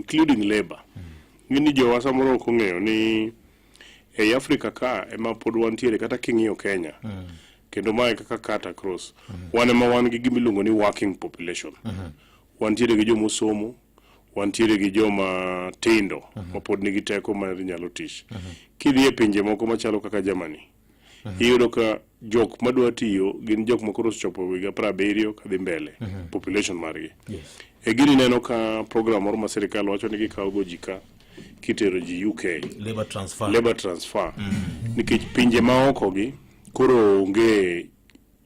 including labor. Ng'eni jowa samoro ok ong'eyo ni ei Africa ka ema pod wantiere, kata king'iyo Kenya kendo mae kaka cut across, wan ema wan gi gima iluongo ni working population. Wantiere gi joma osomo, wantiere gi joma tindo ma pod nigi teko mar nyalo tich. Kidhi e pinje moko machalo kaka Germany, iyudo ka jok madwa tiyo gin jok ma koro osechopo higa 70 kadhi mbele, population margi. E gini neno ka program moro ma sirikal wacho ni gikawo go ji ka kitero ji UK. Labor transfer. Labor transfer, nikech pinje maoko gi koro onge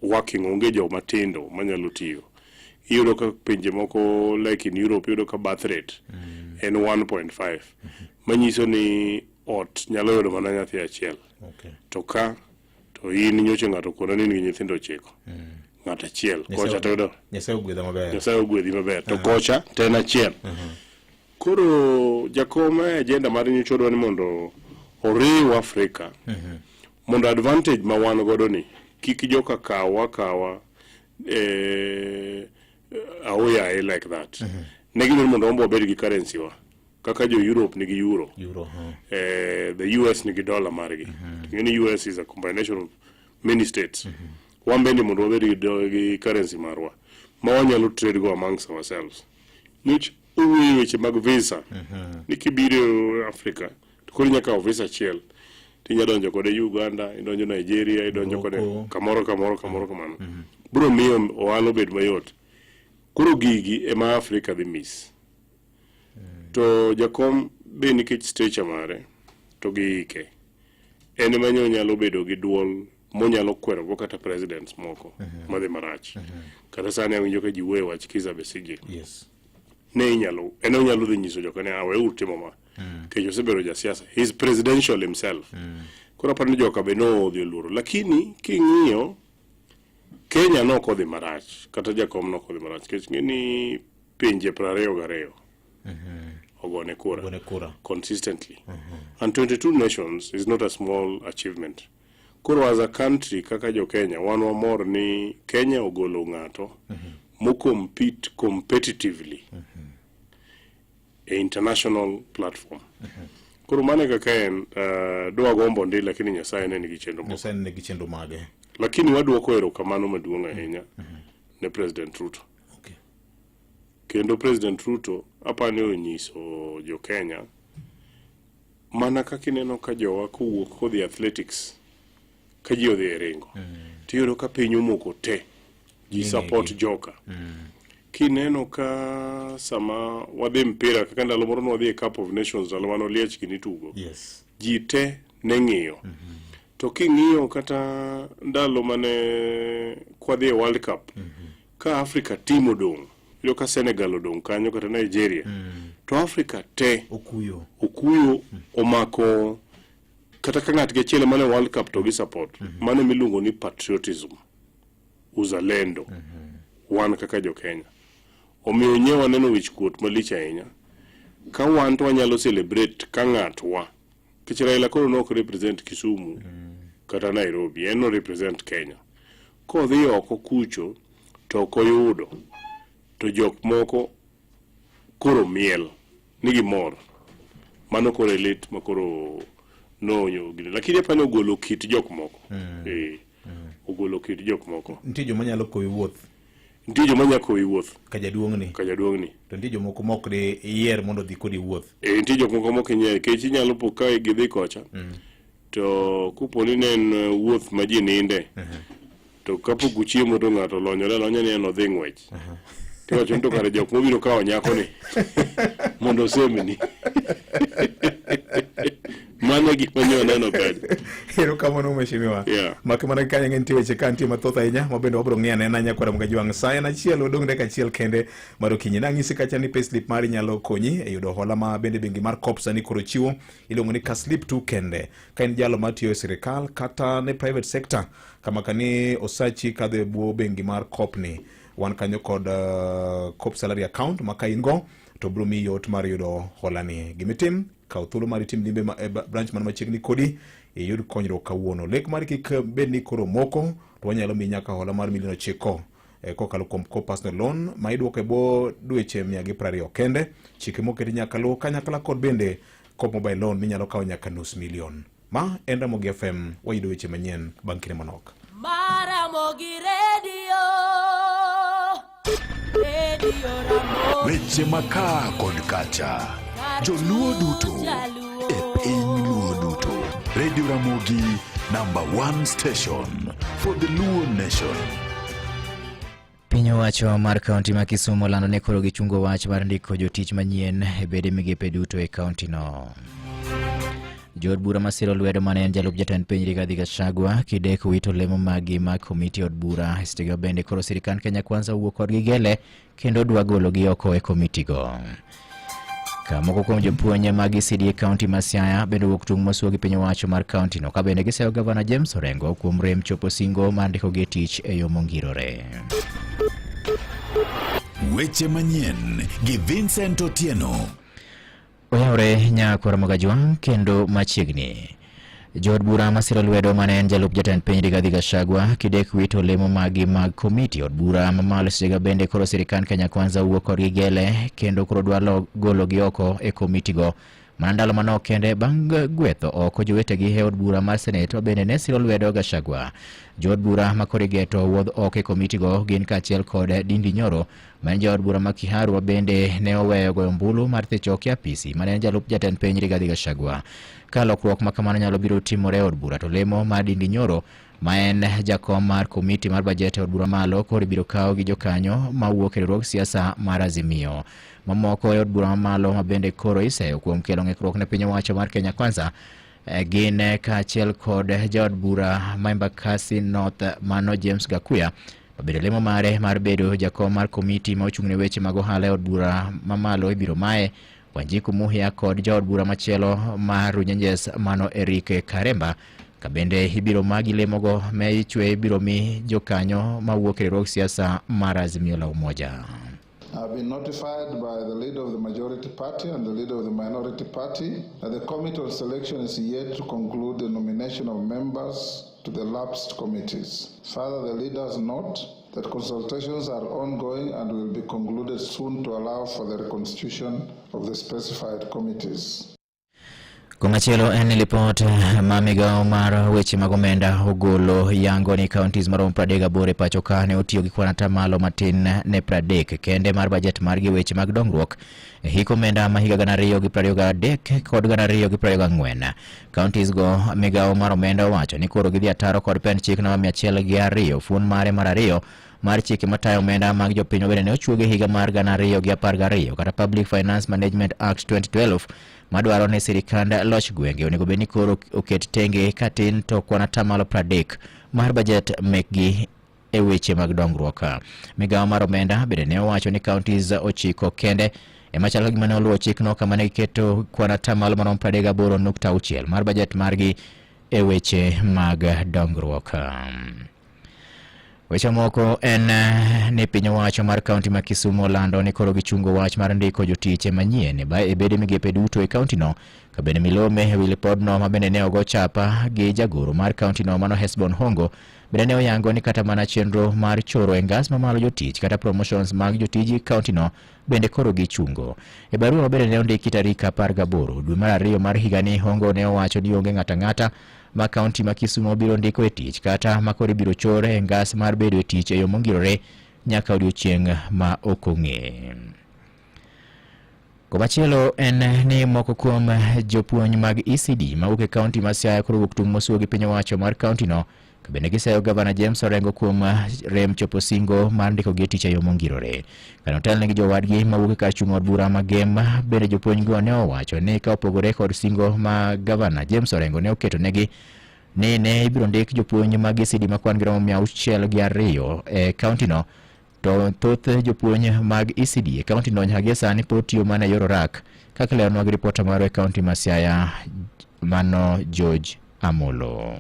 working, onge joma tindo manyalo tiyo. Iyudo ka pinje moko like in Europe, iyudo ka birth rate en 1.5, manyiso ni ot nyalo yudo mana nyathi achiel. To ka to in nyocha ng'ato kona ni in gi nyithindo 9, ng'ato achiel kocha to yudo. Nyasaye ogwedha maber. Nyasaye ogwedhi maber, to kocha to en achiel. Koro jakom e agenda mar nyocha odwa ni mondo oriw Afrika mondo advantage ma wan godo ni kik joka kawa kawa aoyaye like that. Ne gidwaro mondo wambo wabed gi currency wa kaka jo Europe nigi euro. Euro, huh. The US nigi dollar margi. Ing'e ni US is a combination of many states. Wan bende mondo wabed gi currency marwa ma wanyalo trade go amongst ourselves. Nyocha owuoyo weche mag visa ni kibiro e Africa to koro inyalo kawo visa achiel tinya donjo kode Uganda, idonjo Nigeria, idonjo kode Morocco. Kamoro kamoro kamoro kamano. Biro miyo ohala obed mayot. Koro gigi ema Africa dhi miss. To jakom be nikech stature mare to gi hike, en ema nyalo bedo gi duol monyalo kwerogo kata presidents moko madhi marach. Kata sani awinjo ka ji wuoyo e wach Kizza Besigye. Ne inyalo, en onyalo dhi nyiso joka ni weuru timo ma. Nikech osebedo jasiasa. He is presidential himself. Koro aparo ni joka be nodhi oluoro. Lakini king'iyo Kenya nok odhi marach, kata jakom nok odhi marach, nikech ng'e ni pinje 22 ogone kura. Ogone kura. Consistently. And 22 nations is not a small achievement. Koro as a country kaka jo Kenya, wan wamor ni Kenya ogolo ng'ato mo compete competitively e international platform. Koro mano e kaka en, dwa gombo ndi, lakini Nyasaye ne nigi chenro moko. Nyasaye nigi chenro mage. Lakini waduoko erokamano maduong' ahinya ne President Ruto. Kendo President Ruto apani onyiso jo Kenya mana kaka ineno ka jowa kowuok kodhi athletics, ka ji odhi e ringo, tiyudo ka piny omoko te ji support joka. Kineno ka sama wadhi mpira, kaka ndalo moro nwadhi e Cup of Nations, ndalo mane Oliech gini tugo, ji te ne ng'iyo. To king'iyo kata ndalo mane kwadhi e World Cup, ka Africa team odong', iyudo ka Senegal odong' kanyo kata Nigeria, to Africa te okuyo. Okuyo omako kata ka ng'at gi achiel mane World Cup to gi support. Mano miluongo ni patriotism, uzalendo. Wan kaka jo Kenya, omiyo nye waneno wich kuot malich ahinya ka wan to wanyalo celebrate ka ng'atwa, nikech Raila koro nok represent Kisumu kata Nairobi, en no represent Kenya. Kodhi oko kucho to ok oyudo, to jok moko koro miel ni gimor. Mano koro e lit ma koro nonyo gini, lakini apani ogolo kit jok moko, ogolo kit jok moko. Nitie joma nyalo kowi wuoth. Nitie joma nyalo kowi wuoth. Ka jaduong'ni. Ka jaduong'ni. To nitie jomoko mok de yier mondo odhi kodi wuoth. Nitie jok moko mok inyie, nikech inyalo po ka gidhi kocha, to kopo ni ne en wuoth ma ji ninde, to kapok uchiemo to ng'ato olonyore alonya ni en odhi ng'wech, tiwacho ni to kare jok mobiro kawo nyakoni mondo osemni. Mano e gik ma nyo neno kanyo. Erokamano, mheshimiwa. Mak mana kanyo, ng'e nitie weche ka nitie mathoth ahinya ma bende wabiro ng'iyo anena nyakwara Mgajwang'. Sa en 1 odong' dakika 1 kende mar okinyi. Nang'isi kacha ni payslip mari nyalo konyi e yudo hola ma bende bengi mar Coop sani koro chiwo, iluongo ni Kaslip tu kende. Ka in jalo matiyo e sirikal kata ne private sector, kama kani osachi kadho e bwo bengi mar Coop ni, wan kanyo kod Coop salary account ma ka in go to biro miyi yot mar yudo hola ni. Gimitim, kaw thuolo mar itim limbe ma, e branch man machiegni kodi, iyud konyruok kawuono. Lek mari kik bed ni koro moko, to wanyalo miyi nyaka hola mar milion 9. kokalo kuom Co Personal Loan ma idwoko e bwo dweche 120 kende. Chike moketi nyaka luw kanyakla kod bende Co Mobile Loan minyalo kawo nyaka nus milion. Ma en Ramogi FM, wayudo weche manyien bang' kinde manok. Maramogi Radio. Radio Ramogi. Weche makaa kod kacha. Joluo duto e piny Luo duto. Radio Ramogi number one station for the Luo nation. Piny owacho mar kaunti ma Kisumu olando ni koro gichungo wach mar ndiko jotich manyien e bede migepe duto e kauntino. Jood bura masiro lwedo mane en jalup jatend piny Rigathi Gachagua kidek wito lemo maggi mag komiti od bura. E sechego bende koro sirikand Kenya Kwanza owuok kodgi gele kendo dwa gologi oko e komitigo. Ka moko kuom jopuonj mag ECD e kaunti ma Siaya bende owuok tung' mosuo gi piny owacho mar kaunti no ka bende giseyo gavana James Orengo kuom rem chopo singo mar ndikogi e tich e yo mongirore. Weche manyien gi Vincent Otieno. Oyawre nyakwar Mogajwang' kendo machiegni. Jood bura masiro lwedo mane en jalup jatend piny Rigathi Gachagua kidek wito lemo maggi mag komiti od bura mamalo sechego bende koro sirikand Kenya Kwanza wuok kodgi gele kendo koro dwa gologi oko e komitigo mana ndalo manok kende bang' gwetho oko jowetegi e od bura mar Senet ma bende ne siro lwedo Gachagua. Jood bura ma koro igeto wuodh oko e komitigo gin kaachiel kod Ndindi Nyoro ma en jaod bura ma Kiharu ma bende ne oweyo goyo ombulu mar thicho oko e apisi mane en jalup jatend piny Rigathi Gachagua. Ka lokruok ma kamano nyalo biro timore e od bura to lemo mar Ndindi Nyoro ma en jakom mar komiti mar bajet e od bura malo koro ibiro kaw gi jokanyo mawuok e riwruog siasa mar Azimio. Mamoko e od bura mamalo ma bende koro iseyo kuom kelo ng'ikruok ne piny owacho mar Kenya Kwanza gin kaachiel kod jaod bura ma Embakasi North mano James Gakuya obedo lemo mare mar bedo jakom mar komiti ma ochung' ne weche mag ohala e od bura mamalo ibiro maye Wanjiku Muhia kod jaod bura machielo mar Runyenjes mano Eric Karemba ka bende ibiro magi lemogo me ichwe ibiro mi jokanyo mawuok e riwruog siasa mar Azimio la Umoja. I've been notified by the leader of the majority party and the leader of the minority party that the committee on selection is yet to conclude the nomination of members to the lapsed committees. Further, the leaders note that consultations are ongoing and will be concluded soon to allow for the reconstitution of the specified committees. Komachielo en ni lipot ma migawo mar weche mag omenda ogolo yango ni counties maromo 38 e pacho ka ne otiyo gi kwan atamalo matin ne 30 kende mar bajet margi e weche mag dongruok e hik omenda ma higa 2023 kod 2024. Counties go migawo mar omenda owacho ni koro gidhi ataro kod pend chik namba 102 fuon mare mar 2 mar chike matayo omenda mag jopiny mabende ne ochuogi higa mar 2012 kata Public Finance Management Act 2012 madwaro ni sirikand loch gwenge onego bed ni koro oket tenge katin to kwan atamalo 30 mar bajet mekgi e weche mag dongruok. Migawo mar omenda bende ne owacho ni counties 9 kende ema chalo gima ne oluwo chikno kama ne giketo kwan atamalo maromo 38.6 mar bajet margi e weche mag dongruok. Weche moko en ni piny owacho mar kaunti ma Kisumu olando ni koro gichungo wach mar ndiko jotich manyien e bede migepe duto e kauntino ka bende milome e wi lipodno ma bende ne ogo chapa gi jagoro mar kauntino mano Hesbon Hongo bende ne oyango ni kata mana chenro mar choro e ngas mamalo jotich kata promotions mag jotij kauntino bende koro gichungo. E barua ma bende ne ondiki tarik 18 dwe mar 2 mar higani, Hongo ne owacho ni onge ng'ato ang'ata ma kaunti ma Kisumu biro ndiko e tich kata ma koro ibiro chor e ngas mar bedo e tich e yo mongirore nyaka odiochieng' ma ok ong'e. Komachielo en ni moko kuom jopuonj mag ECD mawuok e kaunti ma Siaya koro wuok tung' mosuo gi piny owacho mar kaunti no ka bende giseyo gavana James Orengo kuom rem chopo singo mar ndikogi e tich e yo mongirore. Kane otelnegi jowadgi mawuok e kar chung' od bura ma Gem, bende jopuonjgo ne owacho ni ka opogore kod singo ma gavana James Orengo ne oketo negi ni ne ibiro ndik jopuonj mag ECD ma kwan gi romo 602 e kaunti no, to thoth jopuonj mag ECD e kaunti no nyaka gie sani pod tiyo mana e yor orak, kaka ileronwa gi ripota marwa e kaunti ma Siaya mano George Amolo.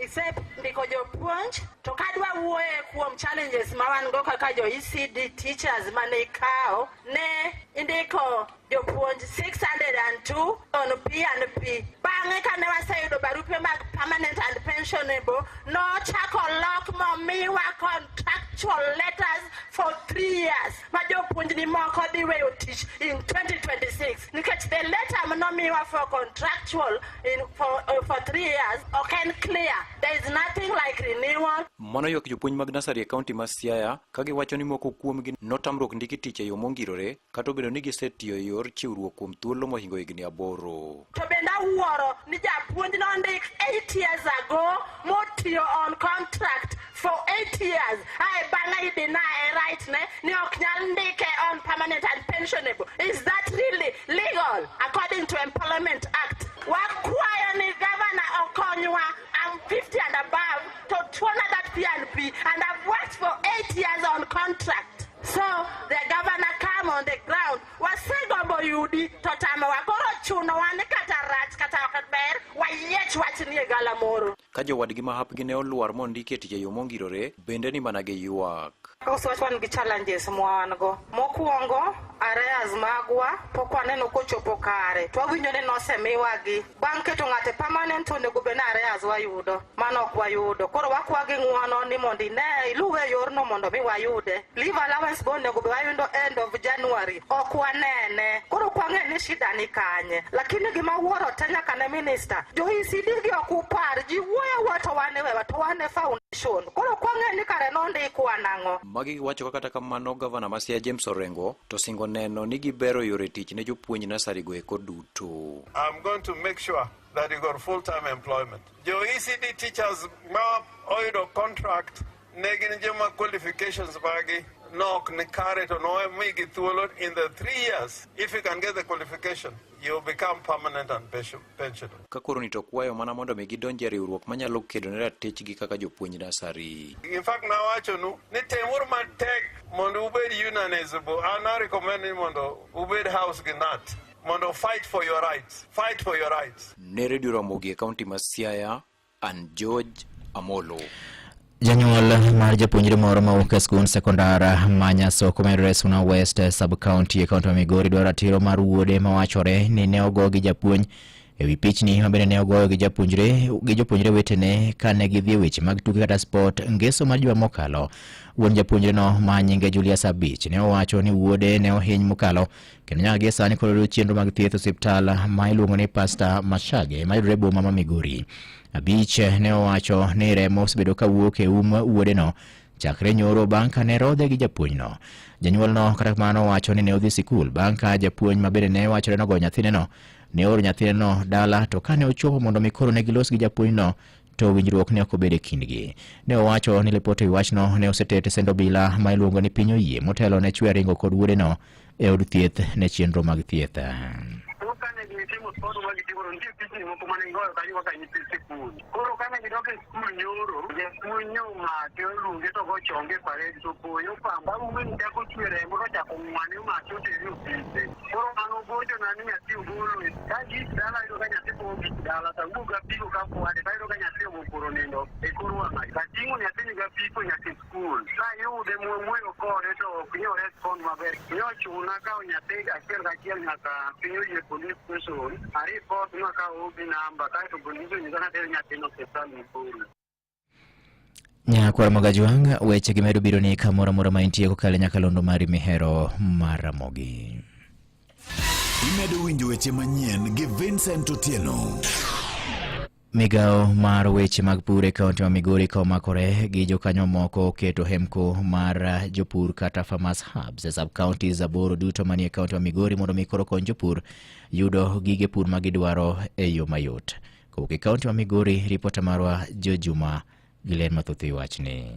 Isendiko jopuonj to kadwa wuoye kuom challenges ma wan go kaka jo ECD teachers mane ikawo, ne indiko jopuonj 2002 on P and P. Bang'e kane waseyudo barupe mag permanent and pensionable, nochako lok momiwa contractual letters for 3 years ma jopuonjni moko dhi weyo tich in 2026 nikech the letter manomiwa for contractual for 3 years ok en clear. There is nothing like renewal. Mano ywak jopuonj mag nasari e kaunti ma Siaya ka giwacho ni moko kuomgi notamruok ndiki tich e yo mongirore kata obedo ni gisetiyo e yor chiwruok kuom thuolo mohingo higni 8. To bende awuoro ni japuonj nondik 8 years ago motiyo on contract for 8 years ae bang'e i deny right ne ni ok nyal ndike on permanent and pensionable. Is that really legal according to Employment Act? Wakwayo ni governor okonywa. I'm 50 and above to tuona that P&P and I've worked for 8 years on contract. So the governor come on the ground. Wasegombo yudi to tamowa. Koro chunowa ni kata rach kata ok ber wayiech wachni e galamoro. Ka jowadgi ma hapgi ne olwar mondiki e tich e yo mongirore bende ni mana gi ywak. Kosewach wan gi challenges mwan go. Mokwongo, arrears magwa pok waneno kochopo kare. To wawinjo ni nosemiwagi. Bang' keto ng'ato e permanent onego bed ni arrears wayudo. Mano ok wayudo. Koro wakwa gi ng'uono ni mondo ine iluwe yorno mondo mi wayude. Leave allowance be onego bed wayudo end of January. Ok wanene. Koro ok wang'e ni shida ni kanye. Lakini gima wuoro te nyaka ne minister. Jo ECD gi ok upar. Ji wuoyo awuoya to wan iwewa to wan e foundation. Koro ok wang'e ni kare nondikwa nang'o. Magi giwacho ka kata kamano gavana ma Siaya James Orengo to singo neno ni gibero yore tich ne jopuonj nasari go eko duto. I'm going to make sure that you got full-time employment. Jo ECD teachers ma oyudo contract ne gin joma qualifications magi nok ni kare to no migi thuolo in the 3 years. If you can get the qualification, you become permanent and pensionable. Ka koro ni to kwayo mana mondo mi gidonje e riwruok manyalo kedo ne ratichgi kaka jopuonj nasari. In fact, nawachonu ni temuru matek mondo ubed unionizable. An I recommend ni mondo ubed house gi nat mondo fight for your rights. Fight for your rights. Ne Radio Ramogi e kaunti ma Siaya, an George Amolo. Janyuol mar japuonjre moro mawuok e skund sekondar ma Nyasoko mayudore Suna West sub-county e kaunti ma Migori dwaro ratiro mar wuode mawachore ni ne ogo gi japuonj ewi pichni ma bende ne ogoyo gi jopuonjre wetene kane gidhi e weche mag tuke kata sport ngeso mar juma mokalo. Wuon japuonjreno ma nyinge Julius Abich ne owacho ni wuode ne ohiny mokalo kendo nyaka gie sani koro yudo chenro mag thieth e osiptal ma iluongo ni Pastor Machage mayudore e boma ma Migori. Abich ne owacho ni remo osebedo kawuok e um wuodeno chakre nyoro bang' ka ne rodhe gi japuonjno. Janyuolno kata kamano owacho ni ne odhi sikul bang' ka japuonj ma bende ne wachore nogoyo nyathineno ne ooro nyathineno dala to kane ochopo mondo mi koro ne gilos gi japuonjno to winjruok ne ok obedo e kindgi. Ne owacho ni lipot e wi wachno ne oseter e send obila ma iluongo ni Piny Oyie motelo ne chwe ringo kod wuodeno e od thieth ne chenro mag thieth. Kane gitimo sport ma gitimo to nitie pichni moko mane gigoyo kanyo kaka nyithi sikul. Koro kane gidok e skul nyoro, japuonj omake oluonge to go chonge e parade to koyo opamba ume chako chwe remo to chako ng'wane omake otere e ofise. Koro an ogochona ni nyathi ogolo ka gik dala ayudo ka nyathi pok ogik dala to awuok gapiko kakwade to ayudo ka nyathi ogo koro nindo e kor wang'ayo. Ating'o nyathini gapiko nyaka e skul. Kayude mwawuoyo kode to ok nyo respond maber. Nyochuna kawo nyathi achiel kachiel nyaka piny oyie police station. A report makawo OB number kaeto police onyisa ni ater nyathino e osiptal Migori. Nyakwar Mogajwang', weche gi medo biro ni kamoro amora ma intie kokalo e nyakalondo mari mihero mar Ramogi. Imedo winjo weche manyien gi Vincent Otieno. Migawo mar weche mag pur e kaunti ma Migori ka omakore gi jokanyo moko keto hemko mar jopur kata farmers hubs e sub counties 8 duto manie kaunti ma Migori mondo mi koro kony jopur yudo gige pur ma gidwaro e yo mayot. Kowuok e kaunti ma Migori, ripota marwa Jo Juma gi ler mathoth e wachni.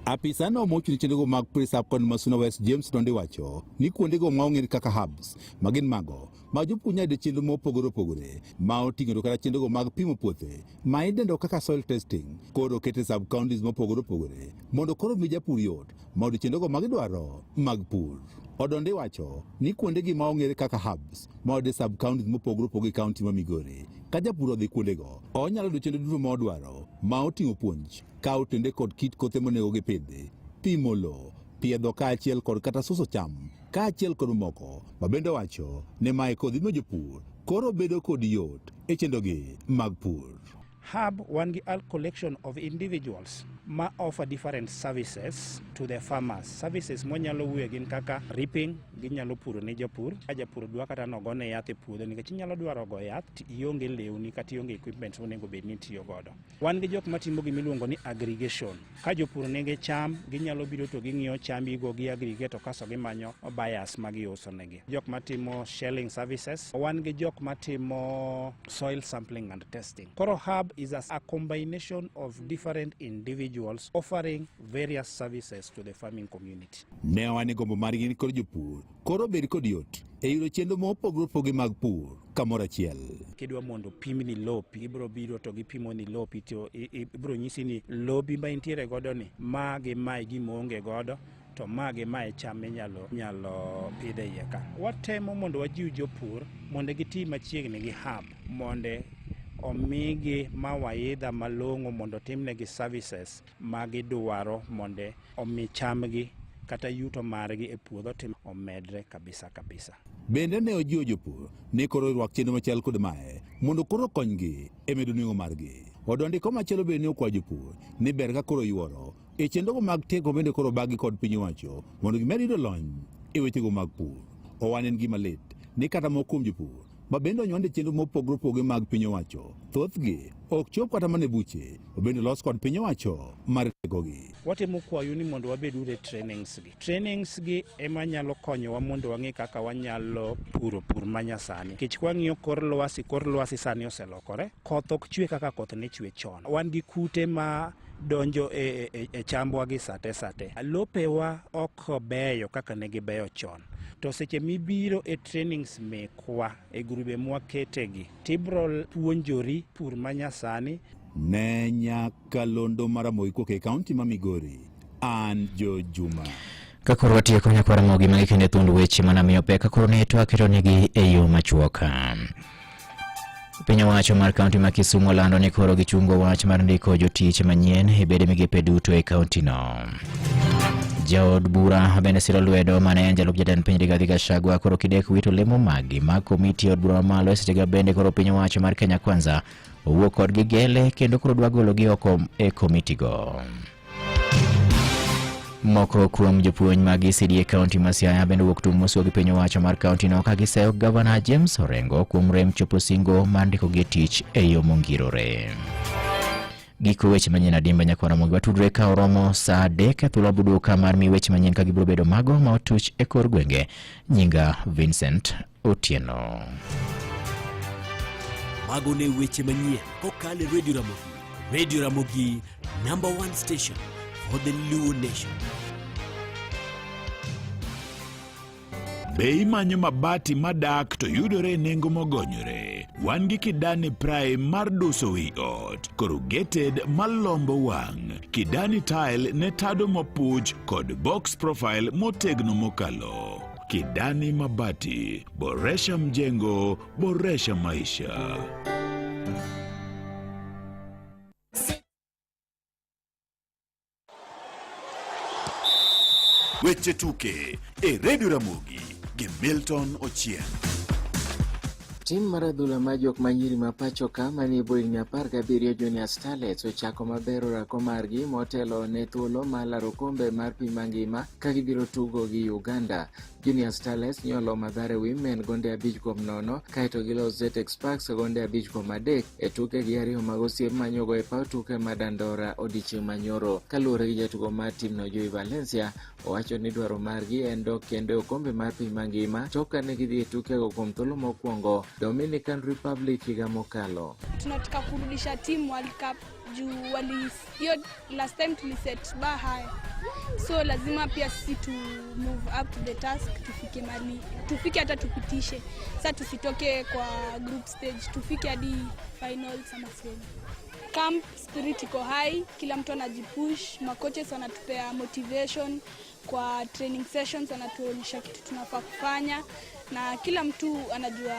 Apisano mochung' ne chenrogo mag pur e sub county ma Suna West James Dondi wacho ni kuondego ma ong'ere kaka hubs ma gin mago ma jopur nyalo yudo chenro mopogore opogore ma oting'o kata chenrogo mag pimo puothe ma idendo kaka soil testing koro oket e sub counties mopogore opogore mondo koro mi japur yot ma yudo chenrogo ma gidwaro mag pur. Odondi wacho ni kuondegi ma ong'ere kaka hubs ma oyud e sub counties mopogore opogore e kaunti ma Migori ka japur odhi kuondego onyalo yudo chenro duto ma odwaro ma oting'o puonj kawo tende kod kit kothe monego gipidhi, pimo lowo, piedho kaachiel kod kata suso cham. Kaachiel kod mamoko ma bende owacho ni mae kodhi miyo jopur koro bedo kod yot e chenrogi mag pur. Hub wan gi a collection of individuals ma offer different services to the farmers. Services mwanyalo wuoye gin kaka reaping, ginyalo puro ne japur. Ka japur dwa kata nogone yath e puodho nikech inyalo dwaro go yath to ionge lewni kata ionge equipment monego bed ni itiyo godo. Wan gi jok matimo gimiluongo ni aggregation. Ka jopur nigi cham, ginyalo biro to ging'iyo chambigo gi aggregate to kasto gimanyo buyers ma giuso negi. Jok matimo shelling services, wan gi jok matimo soil sampling and testing. Koro hub is a combination of different individuals offering various services to the farming community. Ne oa ni gombo margi ni kod jopur koro bed kod yot e yudo chenro mopogore opogore mag pur kamoro achiel. Kidwa mondo pimni lopi, ibiro biro to gipimoni lopi to ibiro nyisi ni lobi ma intiere godo ni ma gi ma e gima oonge godo to ma gi ma e cham minyalo nyalo pidho e iye ka. Watemo mondo wajiw jopur mondo giti machiegni gi hub mondo omigi mawaidha malong'o mondo otimnegi services ma gidwaro mondo omi chamgi kata yuto margi e puodho tim omedre kabisa kabisa. Bende ne ojiwo jopur ni koro irwak chenro machal kod mae mondo koro okonygi e medo nweng'o margi. Odondi komachielo bende ne okwayo jopur ni ber ka koro yuoro e chenrogo mag tiego bende koro obagi kod piny owacho mondo gimed yudo lony e wechego mag pur. Owane en gima lit ni kata moko kuom jopur ma bende onywand e chenro mopogore opogore mag piny owacho thothgi ok chop kata mana e buche ma bende olos kod piny owacho mar tiegogi. Watemo kwayu ni mondo wabed uru e trainings gi. Trainings gi ema nyalo konyowa mondo wang'e kaka wanyalo puro pur manyasani. Nikech kwang'iyo kor lwasi, kor lwasi sani oselokore. Koth ok chwe kaka koth ne chwe chon. Wan gi kute ma donjo e, e, e chambwa gi sate sate. Lopewa ok beyo kaka ne gibeyo chon. To seche mibiro e trainings mekwa e grube mwaketegi, tibro puonjori pur manyasani. Ne nyakalondo mar Ramogi kowuok e kaunti ma Migori, an Jo Juma. Ka koro watieko nyakwar Ramogi magi kende thund weche mana miyo pek ka koro ne to aketonegi e yo machuok. Piny owacho mar kaunti ma Kisumu olando ni koro gichungo wach mar ndiko jotich manyien e bede migepe duto e kauntino. Jaod bura bende siro lwedo mane en jalup jatend piny Rigathi Gachagua koro kidek wito lemo maggi mag komiti e od bura mamalo e sechego bende koro piny owacho mar Kenya Kwanza owuok kodgi gele kendo koro dwa gologi oko e komitigo. Moko kuom jopuonj mag ECD e kaunti ma Siaya bende owuok tung' mosuo gi piny owacho mar kauntino ka giseyo gavana James Orengo kuom rem chopo singo mar ndikogi e tich e yo mongirore. Giko weche manyien adimba nyakwar Ramogi watudre ka oromo saa 3 e thuolo abuduka mar mi weche manyien ka gibiro bedo mago ma otuch e kor gwenge. Nyinga Vincent Otieno. Mago ne weche manyien kokalo e Radio Ramogi. Radio Ramogi, number one station for the Luo nation. Be imanyo mabati madak to yudore e nengo mogonyore? Wan gi Kidani Prime mar duso wi ot, corrugated malombo wang', Kidani tile ne tado mopuch kod box profile motegno mokalo. Kidani Mabati, boresha mjengo, boresha maisha. Weche tuke e Radio Ramogi gi Milton Ochieng. Tim mar adhula mar jok ma nyiri ma pacho ka manie bwo higni 17 Junior Starlets ochako maber orako margi motelo ne thuolo mar laro okombe mar piny mangima ka gibiro tugo gi Uganda. Junior Starlets nyolo Mathare Women gonde 5-0 kaeto gilo Zetech Sparks gonde 5-3 e tukegi ariyo mag osiep manyogo e paw tuke ma Dandora odiechieng' manyoro. Kaluwore gi jatugo mar timno Joey Valencia, owacho ni dwaro margi en dok kendo e okombe mar piny mangima tok kane gidhi e tukego kuom thuolo mokwongo Dominican Republic higa mokalo. Tunataka kurudisha team World Cup juu wali hiyo last time tuliset bar high, so lazima pia sisi tu move up to the task, tufike mali tufike hata tupitishe. Sasa tusitoke kwa group stage, tufike hadi finals ama semi. Camp spirit iko high, kila mtu anajipush, macoaches wanatupea motivation kwa training sessions, wanatuonyesha kitu tunafaa kufanya. na kila mtu anajua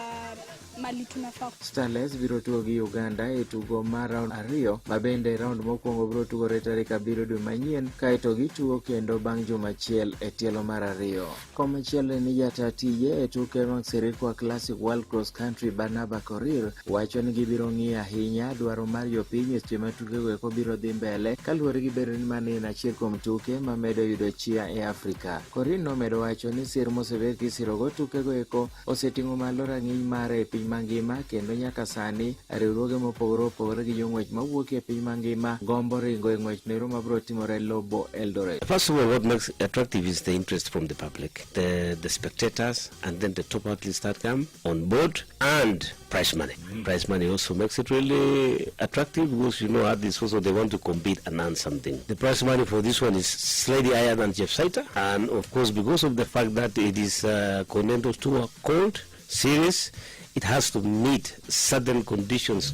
mali tunafaa. Starlets biro tugo gi Uganda e tugo mar round ariyo ma bende round mokwongo biro tugore tarik abiriyo dwe manyien kaeto gitugo kendo bang' juma achiel e tielo mar ariyo. Komachielo en ni jata tije e tuke mag Sirikwa Classic World Cross Country Barnaba Korir wacho ni gibiro ng'iyo ahinya dwaro mar jopiny e seche ma tukego eko biro dhi mbele kaluwore gi bedo ni mano en achiel kuom tuke ma medo yudo chia e Afrika. Korir nomedo wacho ni sir mosebed kisirogo tukego eko oseting'o malo rang'iny mare e piny mangima kendo nyaka sani riwruoge mopogore opogore gi jong'wech mawuok e piny mangima gombo ringo e ng'wech noero mabiro timore Lobo Eldoret. First of all, what makes it attractive is the interest from the public, the spectators, and then the top athletes that come on board, and prize money. Prize money also makes it really attractive because you know athletes also they want to compete and earn something. The prize money for this one is slightly higher than Chepsaita, and of course because of the fact that it is a Continental Tour Cold Series, it has to meet certain conditions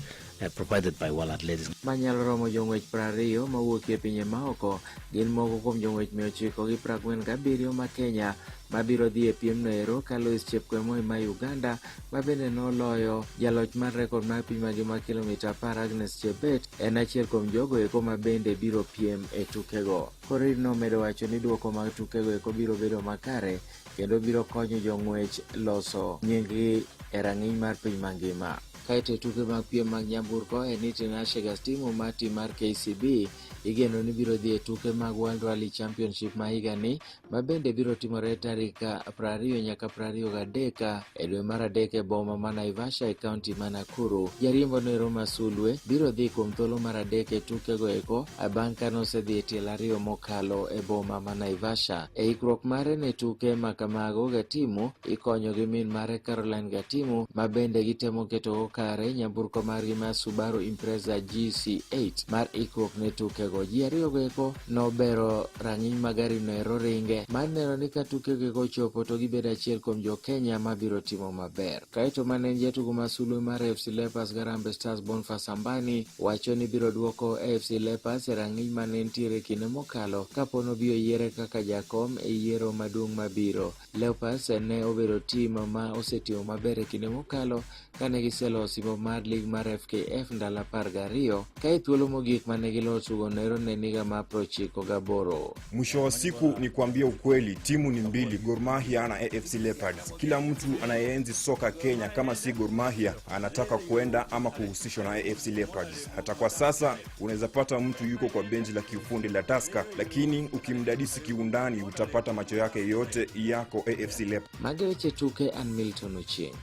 provided by World Athletics. Manyalo romo jong'wech 20 mawuok e pinje maoko gin moko kuom jong'wech 947 ma Kenya mabiro dhi e piemno ero ka Lois Chepkwemoi ma Uganda ma bende noloyo jaloch mar rekod mar piny mangima kilomita 10 Agnes Chebet en achiel kuom jogo eko ma bende biro piem e tukego. Korir nomedo wacho ni duoko mag tukego eko biro bedo makare kendo biro konyo jong'wech loso nyinggi e rang'iny mar piny mangima. Kaeto e tuke mag piem mag nyamburko en ni Tinashe Gastimo mar tim mar KCB igeno ni biro dhi e tuke mag World Rally Championship ma higani ma bende biro timore tarik 20 nyaka 23 e dwe mar adek e boma ma Naivasha e kaunti ma Nakuru. Jariembo noero ma Sulwe biro dhi kuom thuolo mar adek e tukego eko bang' ka nosedhi e tielo ariyo mokalo e boma ma Naivasha. E ikruok mare ne tuke ma kamago, Gatimu ikonyo gi min mare Caroline Gatimu ma bende gitemo ketogo kare nyamburko margi mar Subaru Impreza GC8 mar ikruok ne tukego. Ji ariyogo eko nobero rang'iny ma gari no ero ringe mar neno ni ka tukego eko ochopo to gibedo achiel kuom jo Kenya mabiro timo maber. Kaeto mane en jatugo ma sulwe mar AFC Leopards gi Harambee Stars Boniface Ambani wacho ni biro duoko AFC Leopards e rang'iny mane entiere kinde mokalo kapo nobi oyiere kaka jakom e yiero maduong' mabiro. Leopards ne obedo tim ma osetimo maber e kinde mokalo kane giseloyo osimbo mar lig mar FKF ndalo 12 ka e thuolo mogik mane giloyo tugo noero ne en higa mar 98. Mwisho wa siku ni kuambia ukweli, timu ni mbili, Gor Mahia na AFC Leopards. Kila mtu anayeenzi soka Kenya kama si Gor Mahia anataka kuenda ama kuhusishwa na AFC Leopards. Hata kwa sasa unaweza pata mtu yuko kwa benchi la kiufundi la Tusker, lakini ukimdadisi kiundani utapata macho yake yote yako AFC Leopards. Magi weche tuke an Milton Ochieng.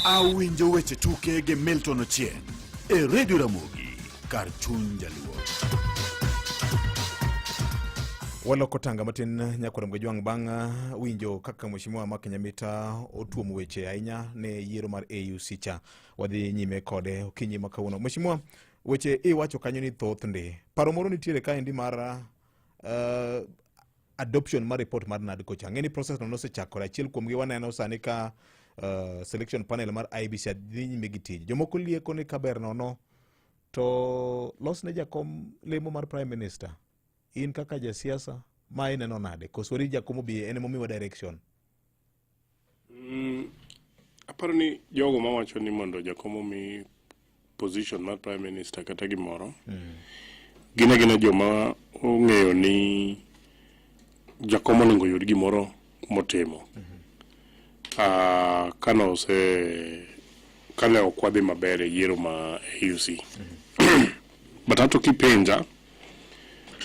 Awinjo weche tuke gi Milton Ochieng e Radio Ramogi kar chuny jaluo. Waloko tanga matin nyakwar Mgajwang' bang' winjo kaka Mheshimiwa Mark Nyamita otuomo weche ahinya ne yiero mar AUC cha. Wadhi nyime kode okinyi ma kawuono. Mheshimiwa, weche iwacho kanyo ni thoth ndi. Paro moro nitiere kaendi mar adoption mar report mar NADCO cha. Ang'e ni process no nosechakore. Achiel kuomgi waneno sani ka selection panel mar IEBC dhi nyime gi tij. Jomoko lieko ni kaber nono to los ne jakom lemo mar Prime Minister. In kaka jasiasa ma ineno nade? Koso warit jakom obi en emomiwa direction? Aparo ni jogo mawacho ni mondo jakom omi position mar Prime Minister kata gimoro, gin agina joma ong'eyo ni jakom onego yud gimoro motimo. Kane ok wadhi maber e yiero ma AUC. But ato kipenja,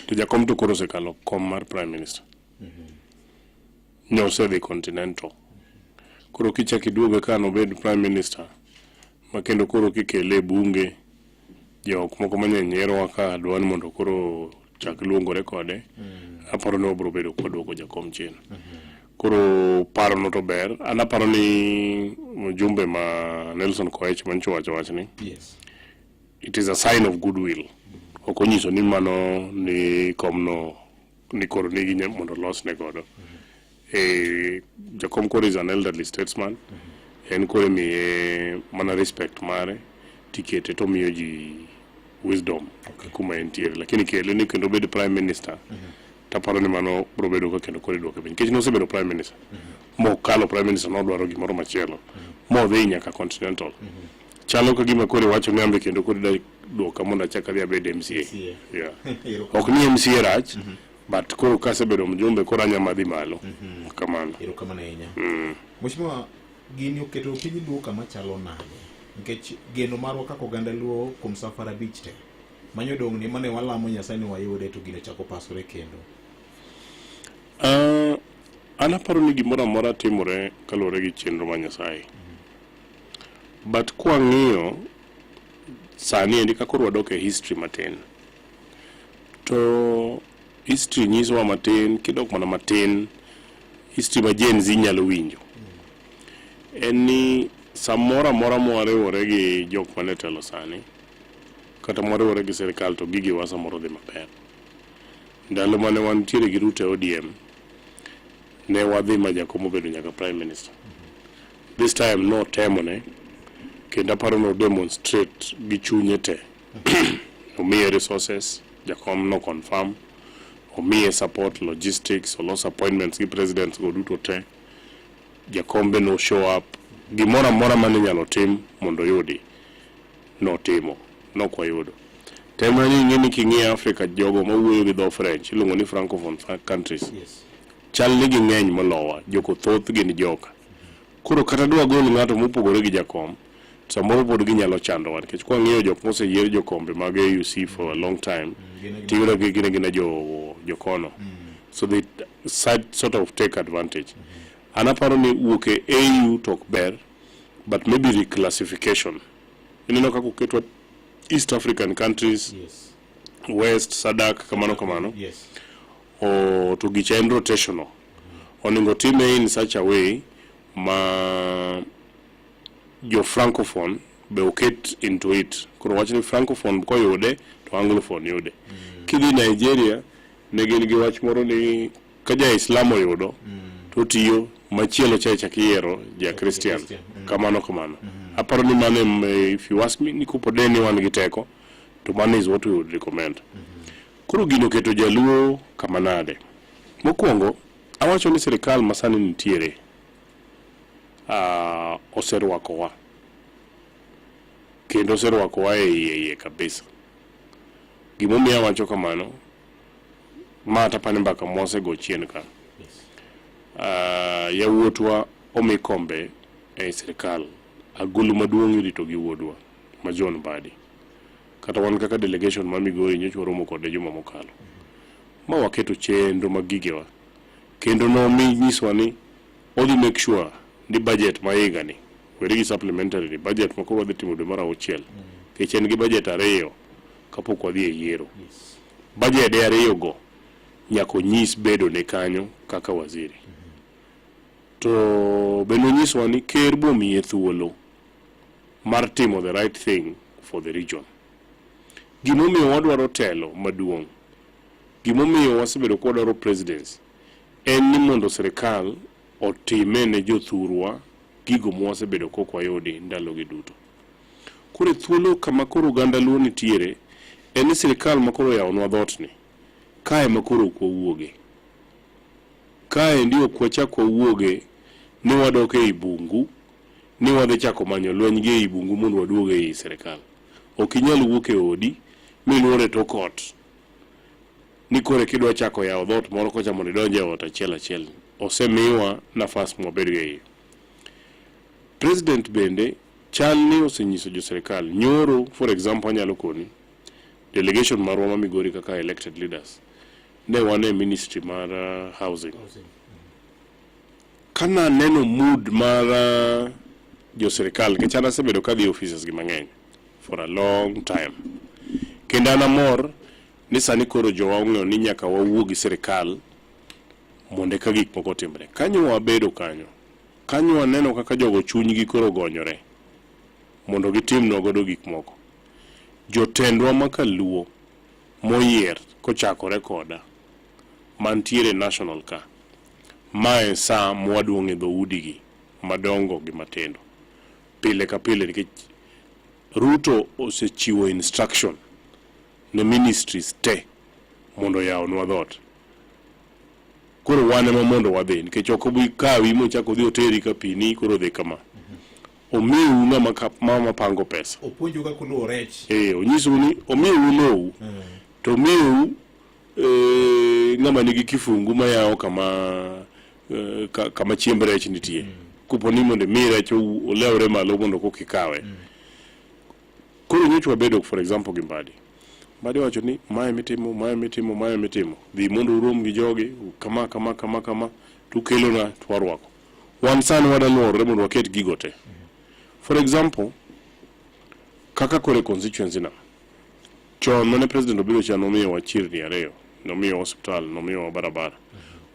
to jakom to koro osekalo kom mar Prime Minister. Ne osedhi Continental. Koro kichak iduoge ka nobed Prime Minister, ma kendo koro kikele e bunge, jok moko mang'eny nyierowa ka dwa ni mondo koro chak luongore kode, aparo ni wabiro bedo kwaduoko jakom chien. Koro paro no to ber. An aparo ni mjumbe ma Nelson Koech manyocha owacho wachni, it is a sign of goodwill. Ok onyiso ni mano ni komno ni koro nigi mondo olosne godo. Jakom koro is an elderly statesman. En koro imiye mana respect mare tikete to miyo ji wisdom kuma entiere. Lakini kele ni kendo obed Prime Minister, taparo ni mano biro bedo ka kendo koro iduoke piny. Nikech nosebedo Prime Minister. Mokalo prime minister nodwaro gimoro machielo. Modhi nyaka continental. Chalo ka gima koro iwacho ni ambe kendo koro ida duoka mondo achak adhi abed MCA. Yeah. Ok ni MCA rach, but koro kasebedo mjumbe koro anya madhi malo. Kamano. Erokamano ahinya. Mheshimiwa, gini oketo piny Luo kama chalo nade? Nikech geno marwa kaka oganda Luo kuom safar abich te manyo dong' ni mane walamo Nyasaye ni wayude to gino ochako pasore kendo. An aparo ni gimoro amora timore kaluwore gi chenro mar Nyasaye. But kwang'iyo sani endi ka koro wadok e history matin, to history nyisowa matin, kidok mana matin, history ma Gen Z nyalo winjo. En ni samoro amora mwariwore gi jok mane telo sani, kata mwariwore gi sirikal to gigewa samoro dhi maber. Ndalo mane wantiere gi Ruto e ODM, ne wadhi ma Jakom obedo nyaka prime minister. This time notemone, kendo aparo no demonstrate gi chunye te. Omiye resources, Jakom no confirm, omiye support, logistics, oloso appointments gi presidents go duto te. Jakom be no show up, gimoro amora mane inyalo tim mondo oyudi, notimo, nok wayudo. Tem mana ni ing'e ni king'iyo Africa jogo mawuoyo gi dho French iluongo ni francophone countries. Chal ni ging'eny molowa, joko thoth gin joka. Koro kata dwa gol ng'ato mopogore gi jakom, samoro pod ginyalo chandowa nikech kwang'iyo jok moseyier jokombe mag AUC for a long time, tiyudo gi gin agina jo jokono. So they side, sort of take advantage. An aparo ni wuok e AU to ok ber, but maybe reclassification. Ineno kaka oketwa East African countries, West, SADC, kamano kamano. O, to gicha en rotational. Onego time in such a way ma jo francophone be oket into it. Koro wach ni francophone koyude to anglophone yude. Kidhi Nigeria ne gin gi wach moro ni ka ja Islam oyudo to tiyo machielo cha ichak iyiero ja Christian. Kamano kamano. Aparo ni mano em, if you ask me ni kopode ni wan gi teko to mano is what we would recommend. Koro gino oketo jaluo kama nade? Mokwongo, awacho ni sirikal masani nitiere oserwakowa kendo oserwakowa e iye iye kabisa. Gimomiyo awacho kamano, ma tapani mbaka mwasego chien ka. Yawuotwa omi kombe ei sirikal, agulu maduong' irito gi wuodwa ma John Mbadi. Kata wan kaka delegation ma Migori nyocha waromo kode juma mokalo. Ma waketo chenro mag gigewa. Kendo nomi nyiswa ni odhi make sure ni budget ma higa ni, weri gi supplementary ni, budget ma koro wadhi timo dwe mar auchiel. Nikech en gi budget ariyo kapok wadhi e yiero. Budget ariyo go nyaka onyis bedo ne kanyo kaka waziri. To bende onyiswa ni ker bomiye thuolo mar timo the right thing for the region. Gimomiyo wadwaro telo maduong', gimomiyo wasebedo ka wadwaro presidency, en ni mondo sirikal otime ne jothurwa gigo mwasebedo kok wayudi ndalogi duto. Koro e thuolo kama koro oganda Luo nitiere, en ni sirikal ma koro oyawonwa dhoot ni, kae ma koro ok wawuoge. Kaendi ok wachak wawuoge ni wadok ei bungu, ni wadhi chako manyo lweny gi ei bungu mondo waduog ei sirikal. Ok inyal wuok e odi miluor e tok ot ni koro kidwa chako yawo dhoot moro kocha mondo idonj e ot achiel achiel. Osemiwa nafas mwabed go e iye. President bende chal ni osenyiso jo sirikal nyoro, for example, anyalo koni delegation marwa ma Migori kaka elected leaders ne wan e ministry mar housing. Kana neno mood mar jo sirikal nikech an asebedo kadhi e offices gi mang'eny for a long time kendo an amor ni sani koro jowa ong'eyo ni nyaka wawuo gi sirikal mondo eka gik moko otimre. Kanyo wabedo kanyo, kanyo waneno kaka jogo chunygi koro ogonyore mondo gitimnwa godo gik moko. Jotendwa ma kaluo moyier kochakore koda mantiere national ka, mae sa mwaduong'e dhoudi gi madongo gi matindo pile ka pile nikech Ruto osechiwo instruction ne ministries te mondo oyawnwa dhoot. Koro wan ema mondo wadhi nikech ok obi kawi mochak odhi oteri ka pini koro dhi kama. Omiu ng'ama mama pango pesa. Opuonju kaka uluwo rech. Eh, onyisou ni omiu lowo to omiu ng'ama nigi kifungu mayawo kama kama chiemb rech nitie. Kopo ni mondo imi rech olewre malo mondo koka ikawe. Koro nyocha wabedo for example gi Mbadi. Mbadi wacho ni mae mitimo, mae mitimo, mae mitimo. Dhi mondo urom gi jogi, kama kama kama kama, tukelona to warwako. Wan sani wada luorore mondo waket gigo te. For example, kaka kore constituency na, chon mane president obiro cha nomiyowa chirni ariyo, nomiyowa osiptal, nomiyowa barabara.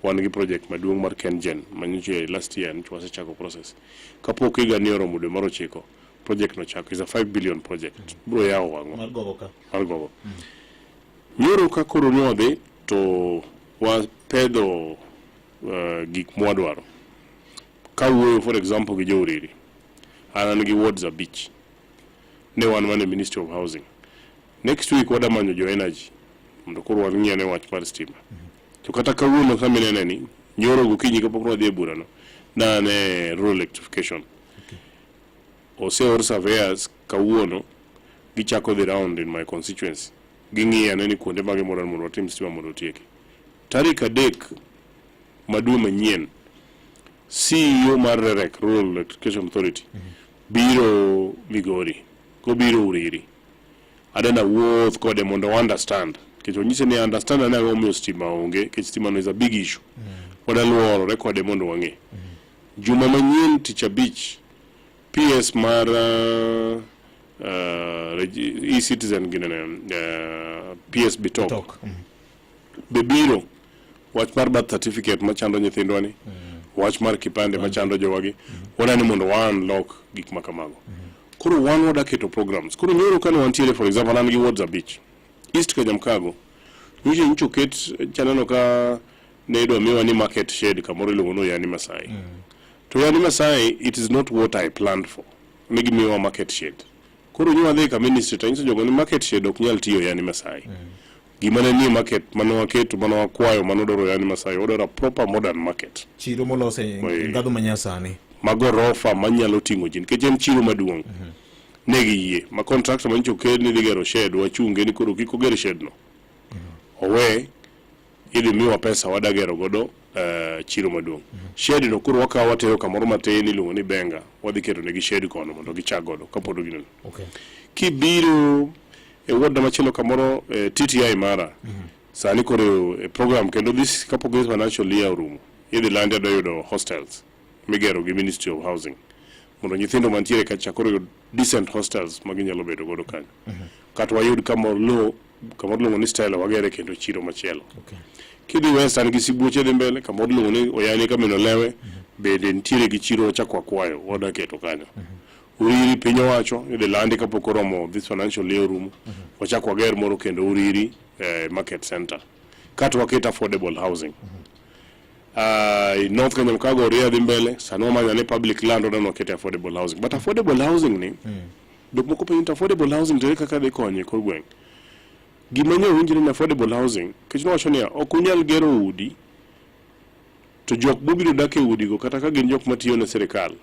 Wan gi project maduong' mar KenGen manyocha last year nyocha wasechako process. Kapok higa ni oromo dwe mar ochiko, project no chako is a 5 billion project. Bro yawo wang'wa. Mar gogo ka. Mar gogo. Nyoro ka koro ne wadhi to wapedho gik mwadwaro. Kawuoyo for example gi jo Uriri, an an gi wards abich. Ne wan mana e Ministry of Housing. Next week wada manyo jo energy mondo koro wang'i ane wach mar stima. To kata kawuono kama inene ni, nyoro gokinyi kapok ne wadhi e burano, ne an e rural electrification. Oseor surveyors kawuono gichako dhi round in my constituency. Ging'iyo ane ni kuonde mage modwaro mondo watim stima mondo otieki. Tarik 3 ma dwe manyien, CEO mar REREC, Rural Electrification Authority, biro Migori, kobiro Uriri. Adana wuoth kode mondo understand. Nikech onyise ni understand ane ang'o momiyo stima onge, nikech stima no is a big issue. Wada luorore kode mondo wang'e. Juma manyien tich abich, PS mar e-citizen ginene, PS Bitok, be biro wach mar birth certificate machando nyithindwa ni, wach mar kipande machando jowagi, wadani mondo wa unlock gik ma kamago. Koro wan wada keto programs. Koro nyoro kane wantiere for example an gi wards abich. East Kanyamkago, nyocha nyocha oket chaneno ka ne idwa miwa ni market shed kamoro iluongo ni Oyani Masai. To Oyani Masai, it is not what I planned for. Ne gimiyowa market shed. Koro nyo wadhi ka ministry to anyiso jogo ni market shed ok nyal tiyo Oyani Masai. Gima ne nie market mane waketo, mane wakwayo, mane wadwaro Oyani Masai, wadwaro a proper modern market. Chiro molos e ndhadhu manyasani. Ma gorofa manyalo ting'o ji nikech en chiro maduong'. Ne giyie. Ma contractor manyocha okel ni dhi gero shed, wachunge ni koro kik oger shed no. Owe idhi miwa pesa wada gero godo chiro maduong'. Shed no koro wakawo watero kamoro matin iluongo ni Benga, wadhi keto negi shed kono mondo gichak godo kapod gineno. Kibiro e ward machielo kamoro TTI mara, sani koro e program kendo this kapok this financial year orumo, idhi landi adwa yudo hostels migero gi Ministry of Housing mondo nyithindo mantiere kacha koro yud decent hostels ma ginyalo bedo godo kanyo. Kata wayud kamoro lowo kamoro iluongo ni Stella wagere kendo chiro machielo. Kidhi Western gi sibuoche dhi mbele kamoro iluongo ni Oyani Kamino Lewe bende nitiere gi chiro wachako wakwayo wada keto kanyo. Uriri piny owacho idhi landi kapok oromo this financial year orumo wachako wager moro kendo Uriri market center. Kato waket affordable housing. North Kanyamkago Oria dhi mbele sani wamanyo ne public land wadwa ni wakete affordable housing. But affordable housing ni jok moko penjo ni affordable housing to ere kaka dhi konyo e kor gweng'. Gima nyo winjre ni affordable housing nikech nowacho niya ok unyal gero udi to jok mobiro dak e udigo kata ka gin jok matiyo ne sirikal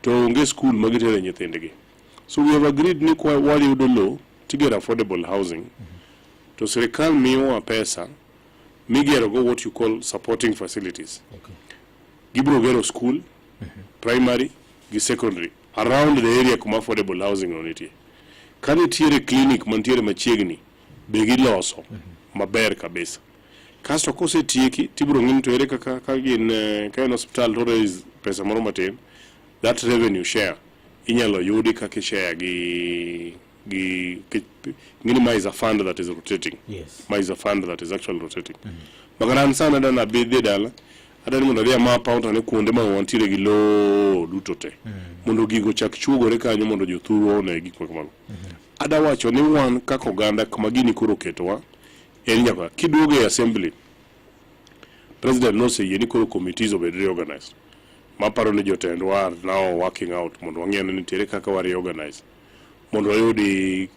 to onge skul ma gitere nyithindgi. So we have agreed ni kwa wayudo low tigero affordable housing to sirikal miyowa pesa migero go what you call supporting facilities. Gibiro gero school, primary gi secondary around the area kuma affordable housing no nitie. Ka nitiere clinic mantiere machiegni be giloso maber kabisa. Kasto kosetieki tibiro ng'i ni to ere kaka ka gin ka en osiptal to raise pesa moro matin, that revenue share inyalo yudi kaka i share gi ng'ini ma is a fund that is rotating. Ma is a fund that is actually rotating. Makata an sani adwa ni adhi dala, adwa ni mondo adhi amap out ane kuonde ma wantiere gi lowo duto te. Mondo gigo ochak chuogore kanyo mondo jothurwa one gik ma kamago. Ada wacho ni wan kaka oganda kama gini koro oketowa en nyaka kiduogo e assembly, president noseyie ni koro committees obed reorganized. Maparo ni jotendwa are now working out mondo wang'e ni nitiere kaka wa reorganize mondo wayudi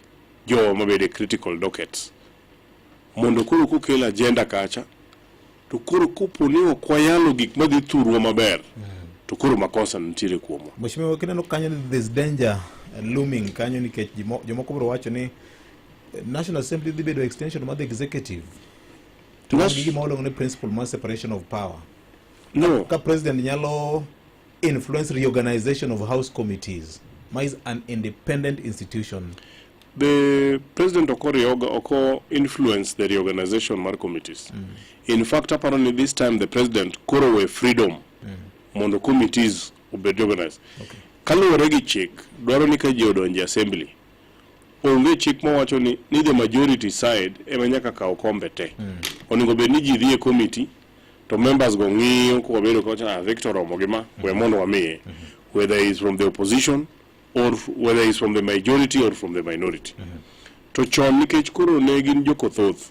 jowa mabedo e critical dockets mondo koro kokel agenda kacha to To koro kopo ni ok wayalo gik madhi thurwa maber, to koro makosa nitiere kuomwa. Mheshimiwa, kineno kanyo ni there's danger looming kanyo nikech jomoko biro wacho ni National Assembly dhi bedo extension mar the executive. To wan gi gima waluongo ni principle mar separation of power. No. Ka president nyalo influence reorganization of house committees, ma is an independent institution. The president ok orioga ok influence the reorganization mar committees. In fact, aparo ni this time the president koro we freedom mondo committees obed reorganized. Kaluwore gi chik, dwaro ni ka ji odonjo e assembly, onge chik mawacho ni the majority side ema nyaka kaw kombe te. Onego bed ni ji dhi e committee to members go ng'iyo kowabedo kowacho ah, Victor oromo gi ma we mondo wamiye whether he is from the opposition or whether he is from the majority or from the minority. To chon nikech koro ne gin jokothoth,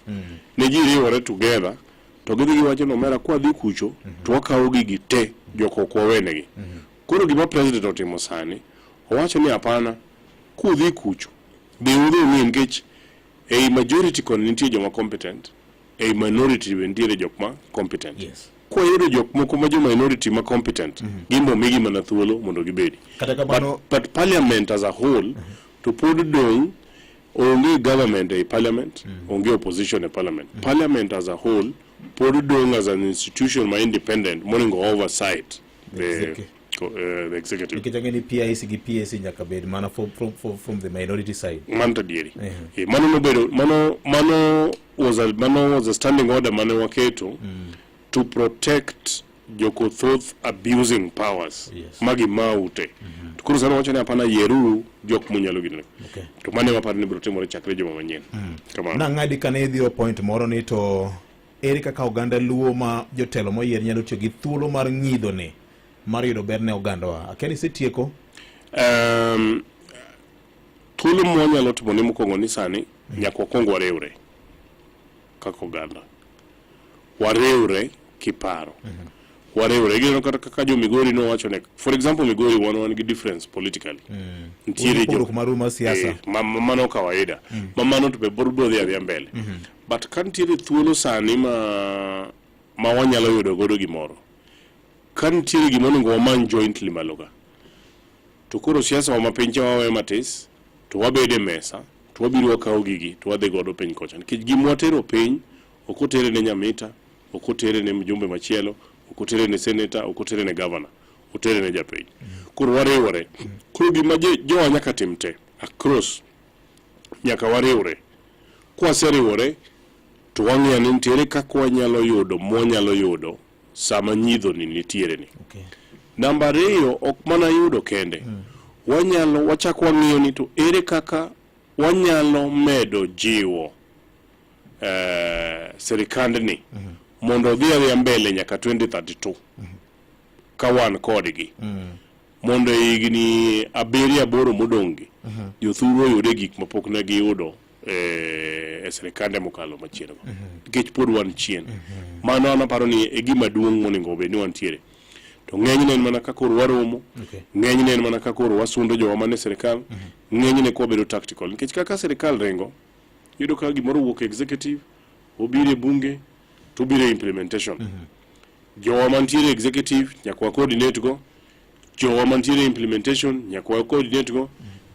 ne ji riwore together to gidhi giwacho ni omera kwadhi kucho to wakawo gigi te jok ok wawenegi. Koro gima president otimo sani, owacho ni hapana, kudhi kucho dhi udhi ung'i nikech ei majority koni nitie joma competent, ei minority be nitiere jok ma competent. Kwayudo jok moko ma jo minority ma competent, gin be omigi mana thuolo mondo gibedi. Kata kamano But parliament as a whole to pod dong' onge government ei parliament, onge opposition e parliament. Parliament as a whole pod dong' as an institution ma independent monego oversight the executive. Nikech ang'e ni PIC gi PAC nyaka bed mana from the minority side. Mano to adieri. Mano nobedo mano was a standing order mane waketo to protect jokothoth abusing powers magi maute. To koro sani wacho ni hapana, yieruru jok munyalo ginene. To mano ema aparo ni biro timore chakre juma manyien. Kamano. Nang'adi kane idhiro point moro ni to ere kaka oganda Luo ma jotelo moyier nyalo tiyo gi thuolo mar ng'idho ni mar yudo ber ne ogandawa. Akia ni isetieko? Thuolo mwanyalo timo ni mokwongo ni sani nyaka wakwong wariwre kaka oganda. Wariwre kiparo. Wariwre. Gineno kata kaka jo Migori nowacho ne, for example Migori wan gi difference politically. Nitiere jo Pogruok maru mar siasa. Mano kawaida. Ma mano to be biro dhi adhiya mbele. But ka nitiere thuolo sani ma wanyalo yudo godo gimoro, ka nitiere gima onego wamany jointly malo ka, to koro siasa wa ma piny cha wawe matis, to wabed e mesa, to wabiro wakawo gigi, to wadhi godo piny kocha. Nikech gima watero piny, ok otere ne Nyamita, ok otere ne mjumbe machielo, ok otere ne senator, ok otere ne governor, otere ne japiny. Koro wariwore. Koro gima jowa nyaka tim te, across, nyaka wariwre. Kwaseriwore, to wang'iyo ni nitiere kaka wanyalo yudo mwanyalo yudo sama nyidho ni nitiere ni. Namba ariyo, ok mana yudo kende. Wanyalo, wachak wang'iyo ni to ere kaka wanyalo medo jiwo sirikandni mondo odhi adhiya mbele nyaka 2032 ka wan kodgi. Mondo e higni 7 8 modong' gi, jothuru oyude gik mapok ne giyudo e sirikande mokalo machielo go. Nikech pod wan chien. Mano an aparo ni e gima duong' monego obed ni wantiere. To ng'enyne en mana ka koro waromo, ng'enyne en mana ka koro wasundo jowa man e sirikal, ng'enyne kwa wabedo tactical. Nikech kaka sirikal ringo, iyudo ka gimoro owuok e executive, obiro e bunge, to obiro e implementation. Jowa mantiere e executive nyaka wa coordinate go, jowa mantiere e implementation nyaka wa coordinate go,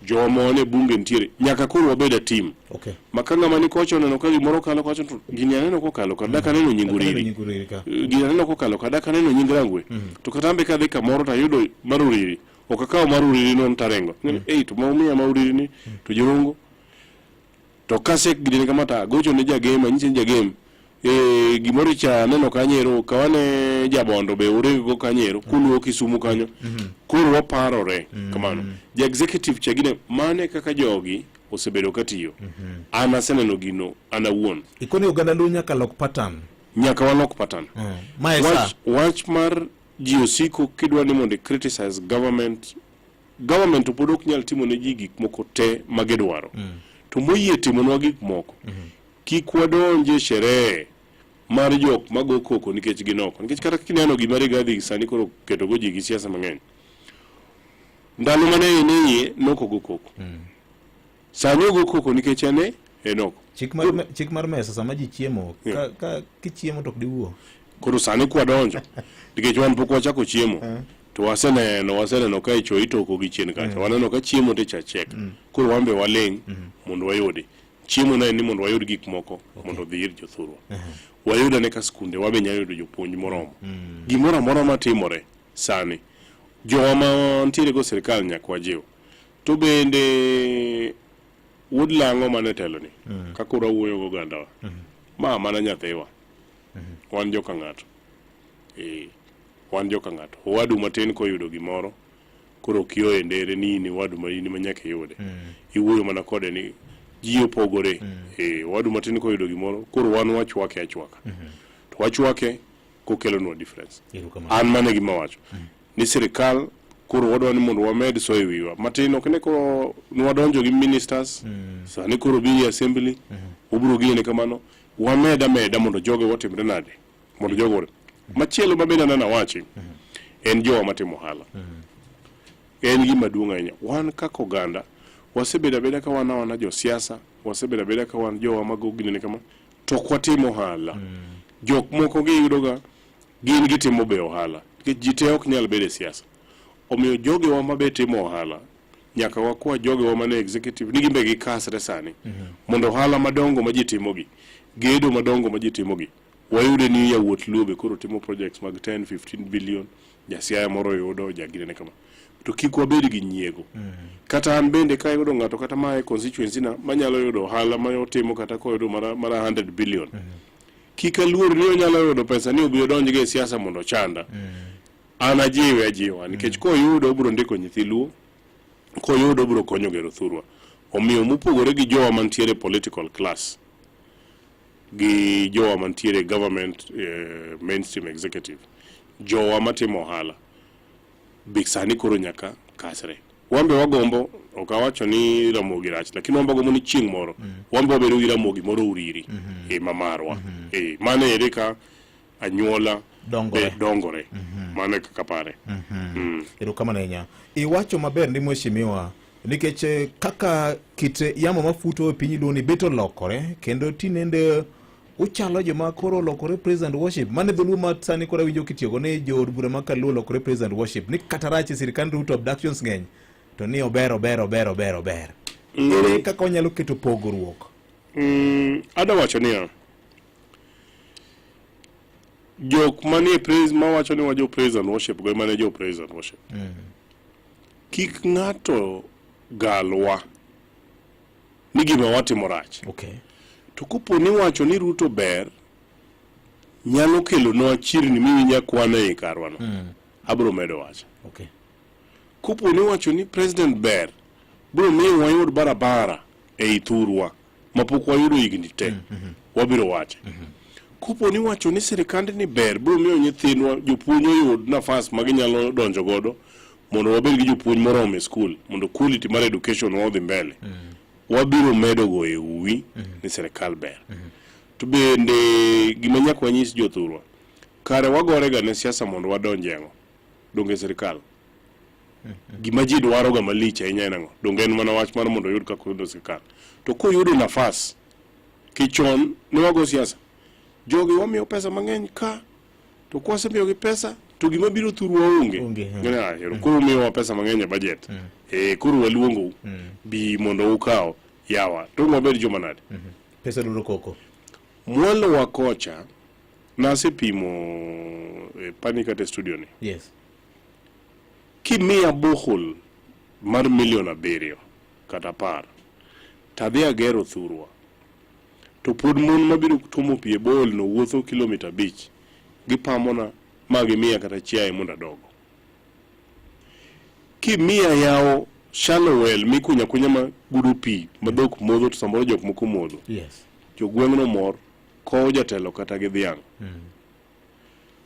jowa ma wan e bunge nitiere, nyaka koro wabed a team. Ma ka ng'ama ni kocha oneno ka gimoro kalo kocha to gini aneno kokalo ka dak aneno nying Uriri. Nying Uriri ka. Gini aneno kokalo ka dak aneno nying Rangwe. To kata ambe kadhi kamoro to ayudo mar Uriri. Ok akawo mar Uriri no tarengo. Ei to ma umiya ma Uriri ni to jorongo. To kase gini kama to agocho ne jagem anyise ni jagem gimoro cha aneno kanyero kawane jabondo be uring go kanyero kuluwo Kisumu kanyo. Koro waparore kamano. Ja executive cha gine mane kaka jogi osebedo katiyo. An aseneno gino an awuon. Ikoni oganda Luo nyaka lok pattern. Nyaka walok pattern. Mae sa. Wach mar ji osiko kidwa ni mondo i criticize government, government to pod ok nyal timo ne ji gik moko te ma gidwaro. To moyie timonwa gik moko, kik wadonj e sherehe mar jok mago koko nikech gin oko. Nikech kata kineno gima Rigathi sani koro ketogo ji gi siasa mang'eny. Ndalo mane en e iye nok ogo koko. Sani ogo koko nikech en en oko. Chik mar mesa sama ji chiemo, ka kichiemo to ok diwuo. Koro sani kwadonjo nikech wan pok wachako chiemo to waseneno waseneno ka icho itoko gi chien kacha waneno ka chiemo to ichachiek koro wan be waling' mondo wayudi chiemo ne en ni mondo wayud gik moko mondo odhi ir jothurwa wayud ane ka skunde wabe nyalo yudo jopuonj moromo gimoro amora matimore sani jowa mantiere go sirikal nyaka wajiw to bende wuod lang'o mane teloni ka koro awuoyo go ogandawa ma mana nyathiwa wan joka ng'ato eh wan joka ng'ato owadu matin koyudo gimoro koro ok ioye ndere ni in owadu ma in ma nyaka iyude iwuoyo mana kode ni ji opogore eh owadu matin koyudo gimoro koro wan wachwake achwaka to wachwake kokelonwa difference Erokamano. an mano e gima awacho ni sirikal koro wadwa ni mondo wamed soyo e wiwa matin ok ne koro nwadonjo gi ministers sani koro biro e assembly obiro gine kamano wamed ameda mondo joge watimre nade mondo jogo mm. machielo ma bende aneno awachi en jowa matimo ohala en gima duong' ahinya wan kaka oganda wasebedo abeda ka wan awana josiasa wasebedo abeda ka wan jowa mago ginene kama to ok watim ohala jok moko giyudoga gin gitimo be ohala nikech ji te ok nyal bedo e siasa omiyo jogewa mabe timo ohala nyaka wakwa jogewa mane executive ni gimbe gikasre sani mondo ohala madongo ma ji timogi gedo madongo ma ji timogi wayude ni yawuot Luo be koro timo projects mag 10 15 billion jasiaya moro yudo jaginene kama to kik wabed gi nyiego kata an bende ka ayudo ng'ato kata ma e constituency na manyalo yudo ohala ma otimo kata koyudo mara, mara 100 billion kik aluor ni onyalo yudo pesa ni obi odonj go e siasa mondo ochanda an ajiwe ajiwa nikech koyudo obiro ndiko nyithi Luo koyudo obiro konyo gero thurwa omiyo mopogore gi jowa mantiere political class gi jowa mantiere government eh, mainstream executive jowa matimo ohala be sani koro nyaka kasre wan be wagombo ok awacho ni Ramogi rach lakini wan be wagombo ni chieng' moro wan be wabedo gi Ramogi moro uriri e ma marwa e mano ere ka anyuola Dongore. be dongore mano e kaka pare Erokamano ahinya. Iwacho maber ndi mheshimiwa nikech eh, kaka kit yamo mafuto e piny luo ni bet olokore kendo tinende uchalo joma koro olokore praise and worship mane dholuo ma sani koro awinjo kitiyogo ni jood bura ma kaluo olokore praise and worship ni kata rach e sirikand Ruto abductions ng'eny to ni ober ober ober ober ober ere kaka wanyalo keto pogruok Ada wacho niya jok manie praise mawacho ni wajo praise and worship go emane jo praise and worship kik ng'ato galwa ni gima watimo rach okay. to kopo ni wacho ni Ruto ber nyalo kelonwa chirni miwinjo akwana ei karwano abiro medo wacho Okay. kopo ni wacho ni president ber biro miyo wayud barabara ei thurwa mapok wayudo higni te wabiro wache kopo ni wacho ni sirikandni ber biro miyo nyithindwa jopuonj oyud nafas ma ginyalo donjo godo mondo wabed gi jopuonj moromo e skul mondo quality mar education wa odhi mbele wabiro medo goyo uwi ni sirikal ber to bende gima nyaka wanyis jothurwa kare wagore ga ne siasa mondo wadonj e ang'o donge sirikal gima ji dwaro ga malich ahinya en ang'o donge en mana wach mar mondo oyud kaka oyudo sirikal to koyudo nafas kichon ne wago siasa jogi wamiyo pesa mang'eny ka to kwasemiyogi pesa to gima biro thurwa onge Ng'e, "Ah, ero, koro umiyowa pesa mang'eny e budget eh koro waluongou bi mondo ukaw yawa to wabed joma nade pesa luro koko mwalowa kocha nasepimo e pani kata e studio ni yes kimiya bohol mar milion 7 kata 10 tadhi agero thurwa to pod mon mabiro tuomo pi e bohol no wuotho kilomita 5 gipamona ma gimiya kata chiaye mondo adogo kimiya yawo shallow well mikunyo akunya ma gudo pi ma dhok modho to samoro jok moko modho yes jogweng'no mor kowo jatelo kata gi dhiang'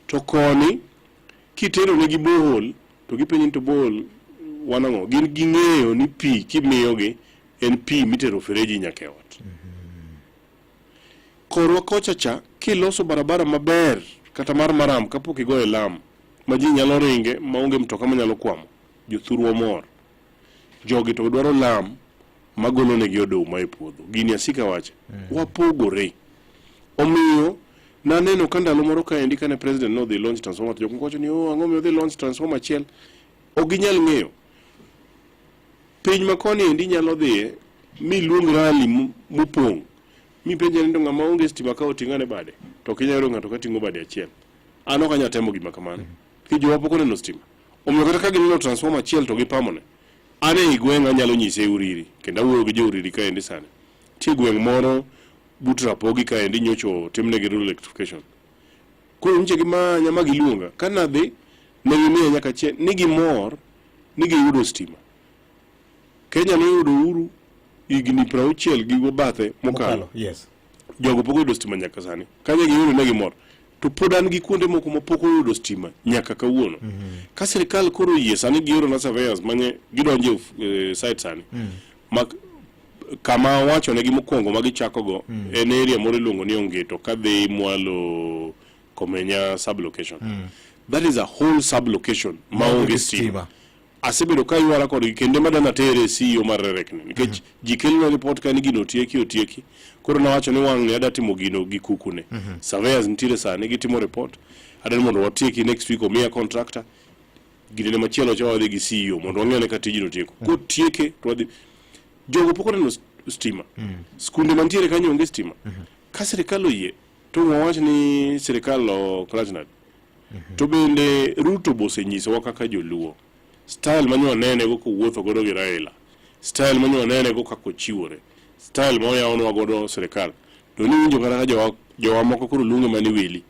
to koni kitero negi bohol to gipenji ni to bohol wan ang'o gin ging'eyo ni pi kimiyogi en pi mitero fereji nyaka e ot korwa kocha cha kiloso barabara maber kata mar maram kapok igoyo lam ma ji nyalo ringe maonge mtoka manyalo kwamo jothurwa mor jogi to dwaro lam magolo negi oduma e puodho gini asika wacho wapogore omiyo Naneno ka ndalo moro kaendi kane president nodhi launch transformer to jok moko wacho ni oh, ang'o miyo odhi launch transformer achiel. Ok ginyal ng'eyo. Piny ma koni endi nyalo dhiye miluong rally mopong' mipenje ni to ng'ama onge stima ka oting'o ane bade to ok inyal yudo ng'ato ka ting'o bade achiel. An ok anyal temo gima kamano. Nikech jowa pok oneno stima. Omiyo kata ka gineno transformer achiel to gipamone. An ei gweng'a anyalo nyise Uriri kendo awuoyo gi jo Uriri kaendi sani. Nitie gweng' moro but Rapogi kaendi nyocha otimnegi rural electrification. Koro nyicha gimanya ma giluonga. Ka nadhi ne gimiya nyaka chieng' ni gimor ni giyudo stima. Kenya noyudo uhuru higni 60 gi bathe mokalo. Yes. Jogo pok oyudo stima nyaka sani. Kanye giyudo ne gimor. To pod an gi kuonde moko ma pok oyudo stima nyaka kawuono. Ka sirkal koro oyie sani gioro na surveyors manye gidonjo e site sani. Ma kama awachonegi mokwongo ma gichakogo en area moro iluongo ni Ongeto kadhi mwalo Komenya sub location. That is a whole sub location ma onge stima. Asebedo ka ywara kodgi kendo ema dana tere CEO mar REREC ni nikech ji kelona report ka ni gino otieki otieki. Koro nawacho ni wang' ni ada timo gino gi kuku ne. Surveyors nitiere sani gitimo report. Adwaro mondo watieki next week omiya contractor. Ginene machielo cha wadhi gi CEO mondo wang'e ka tijno otieko. Kotieke to wadhi. Jogo pok oneno stima. Skunde mantiere kanyo onge stima. Ka sirikal oyie to wawach ni sirikal ok rach nade. To bende Ruto bosenyisowa kaka joluo style ma nwanene go kowuotho godo gi Raila, style ma nwanene go kaka ochiwore, style ma oyawonwa godo sirikal. To niwinjo kata ka jowa, jowa moko koro luonge mana ni Wili.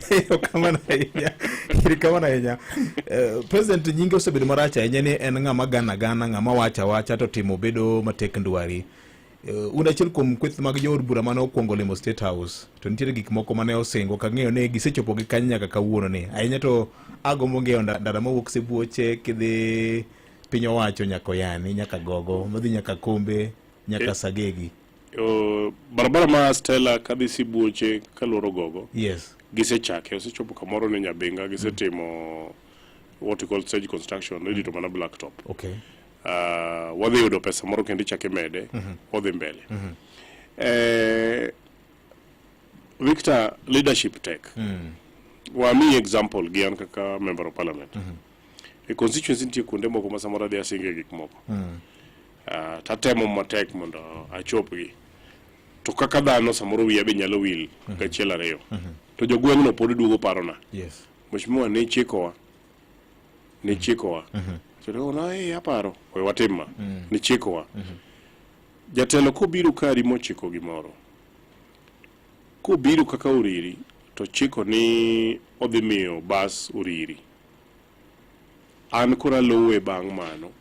Erokamano ahinya. Erokamano ahinya. President nyinge osebedo marach ahinya ni en ng'ama gana gana, ng'ama wacha wacha to timo bedo matek ndwari. Un achiel kuom kweth mag jood bura mane okwongo limo State House to nitiere gik moko mane osingo kang'eyo ni gisechopo gi kanyo nyaka kawuono ni ahinya to agombo ng'eyo ndara mawuok Sibuoche kidhi piny owacho nyaka Oyani nyaka Gogo madhi nyaka Kombe nyaka Sagegi. Barabara ma Stella kadhi Sibuoche kaluoro Gogo. Yes. Gisechake, osechopo kamoro ne Nyabinga, gisetimo what you call stage construction, irito mana blacktop. Okay. Wadhi yudo pesa moro kendo ichako imede, odhi mbele. Victor, leadership tek. Wamiyi example gi an kaka member of parliament. E constituency nitie kuonde moko ma samoro adhi asinge gik moko. Tatemo matek mondo achopgi. To kaka dhano samoro wiya be nyalo wil gachiel ariyo. To jogweng'no pod duogo parona. Yes. Mheshimiwa ne chikowa. Ne chikowa. So na aparo. We watim ma. Ne chikowa. Jatelo kobiro kari mochiko gimoro. Kobiro kaka Uriri to chiko ni odhi miyo bas Uriri. An koro aluwe bang' mano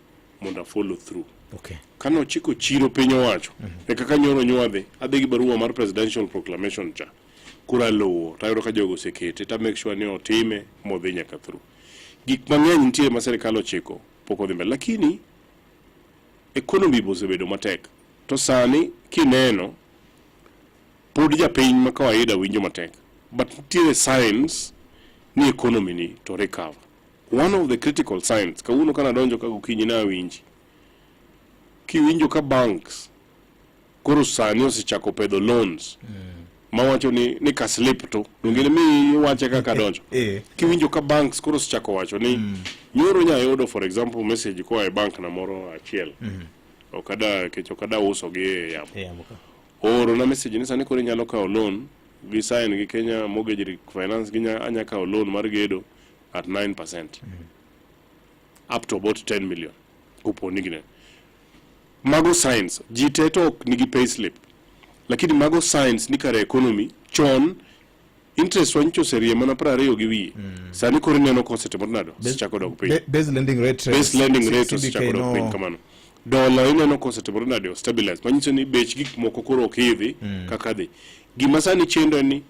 mondo a follow through. Okay. Kane ochiko chiro piny owacho e kaka nyoro nywadhi adhi gi barua mar presidential proclamation cha koro aluwo tayudo ka jogo osekete ta make sure ni otime modhi nyaka through. Gik mang'eny nitie ma sirikal ochiko pok odhi mbele lakini economy be osebedo matek to sani kineno pod japiny ma kawaida winjo matek but nitiere signs ni economy ni to recover. One of the critical signs kawuono kana donjo ka gokinyi na awinji kiwinjo ka banks koro sani osechako pedho loans mawacho ni ka slip to donge mi wache kaka donjo kiwinjo ka banks koro osechako wacho ni nyoro nya yudo for example message koa e bank na moro achiel okada kech okada uso gi e yamo ooro na message ni sani koro inyalo kawo loan gi sign gi Kenya Mortgage Finance gi anya kawo loan mar gedo at 9% up to about 10 million kopo ni gine mago signs ji te to ok nigi pay slip lakini mago signs ni kare economy chon interest wa nyicho oserie mana 20 gi wiye sani koro ineno kosetimore nade osechako dok piny Base lending rate base lending rate CBK osechako dok no- piny kamano dola ineno kosetimore nade ostabilize manyiso ni bech gik moko koro ok idhi kaka dhi gima sani chendo en ni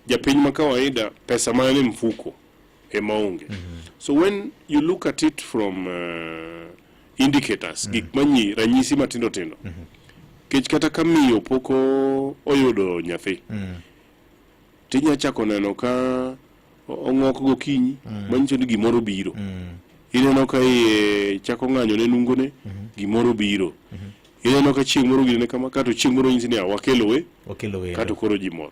japiny ma kawaida pesa mana ni mfuko ema onge so when you look at it from indicators gik manyi ranyisi matindo tindo kech kata ka miyo pok oyudo nyathi tinya chako neno ka ong'ok gokinyi manyiso ni gimoro biro ineno ka iye chako ng'anyo ne nungone gimoro biro. Ineno ka chieng' moro ginene kama kato chieng' moro nyisi ni "Ah, wakelo we Wakelo wendo. kato koro ji mor.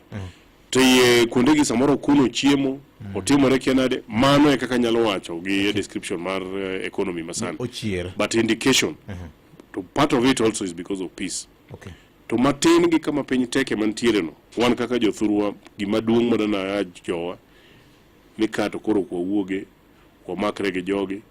To iye kuonde gi samoro kuno chiemo otimore kia nade mano e kaka anyalo wacho gi description mar eh, economy masani. Ochier. But indication to part of it also is because of peace. Okay. To matin gi kama piny teke mantiere no, wan kaka jothurwa gima duong' madana jowa ni ka to koro ok wawuoge wamakre gi jogi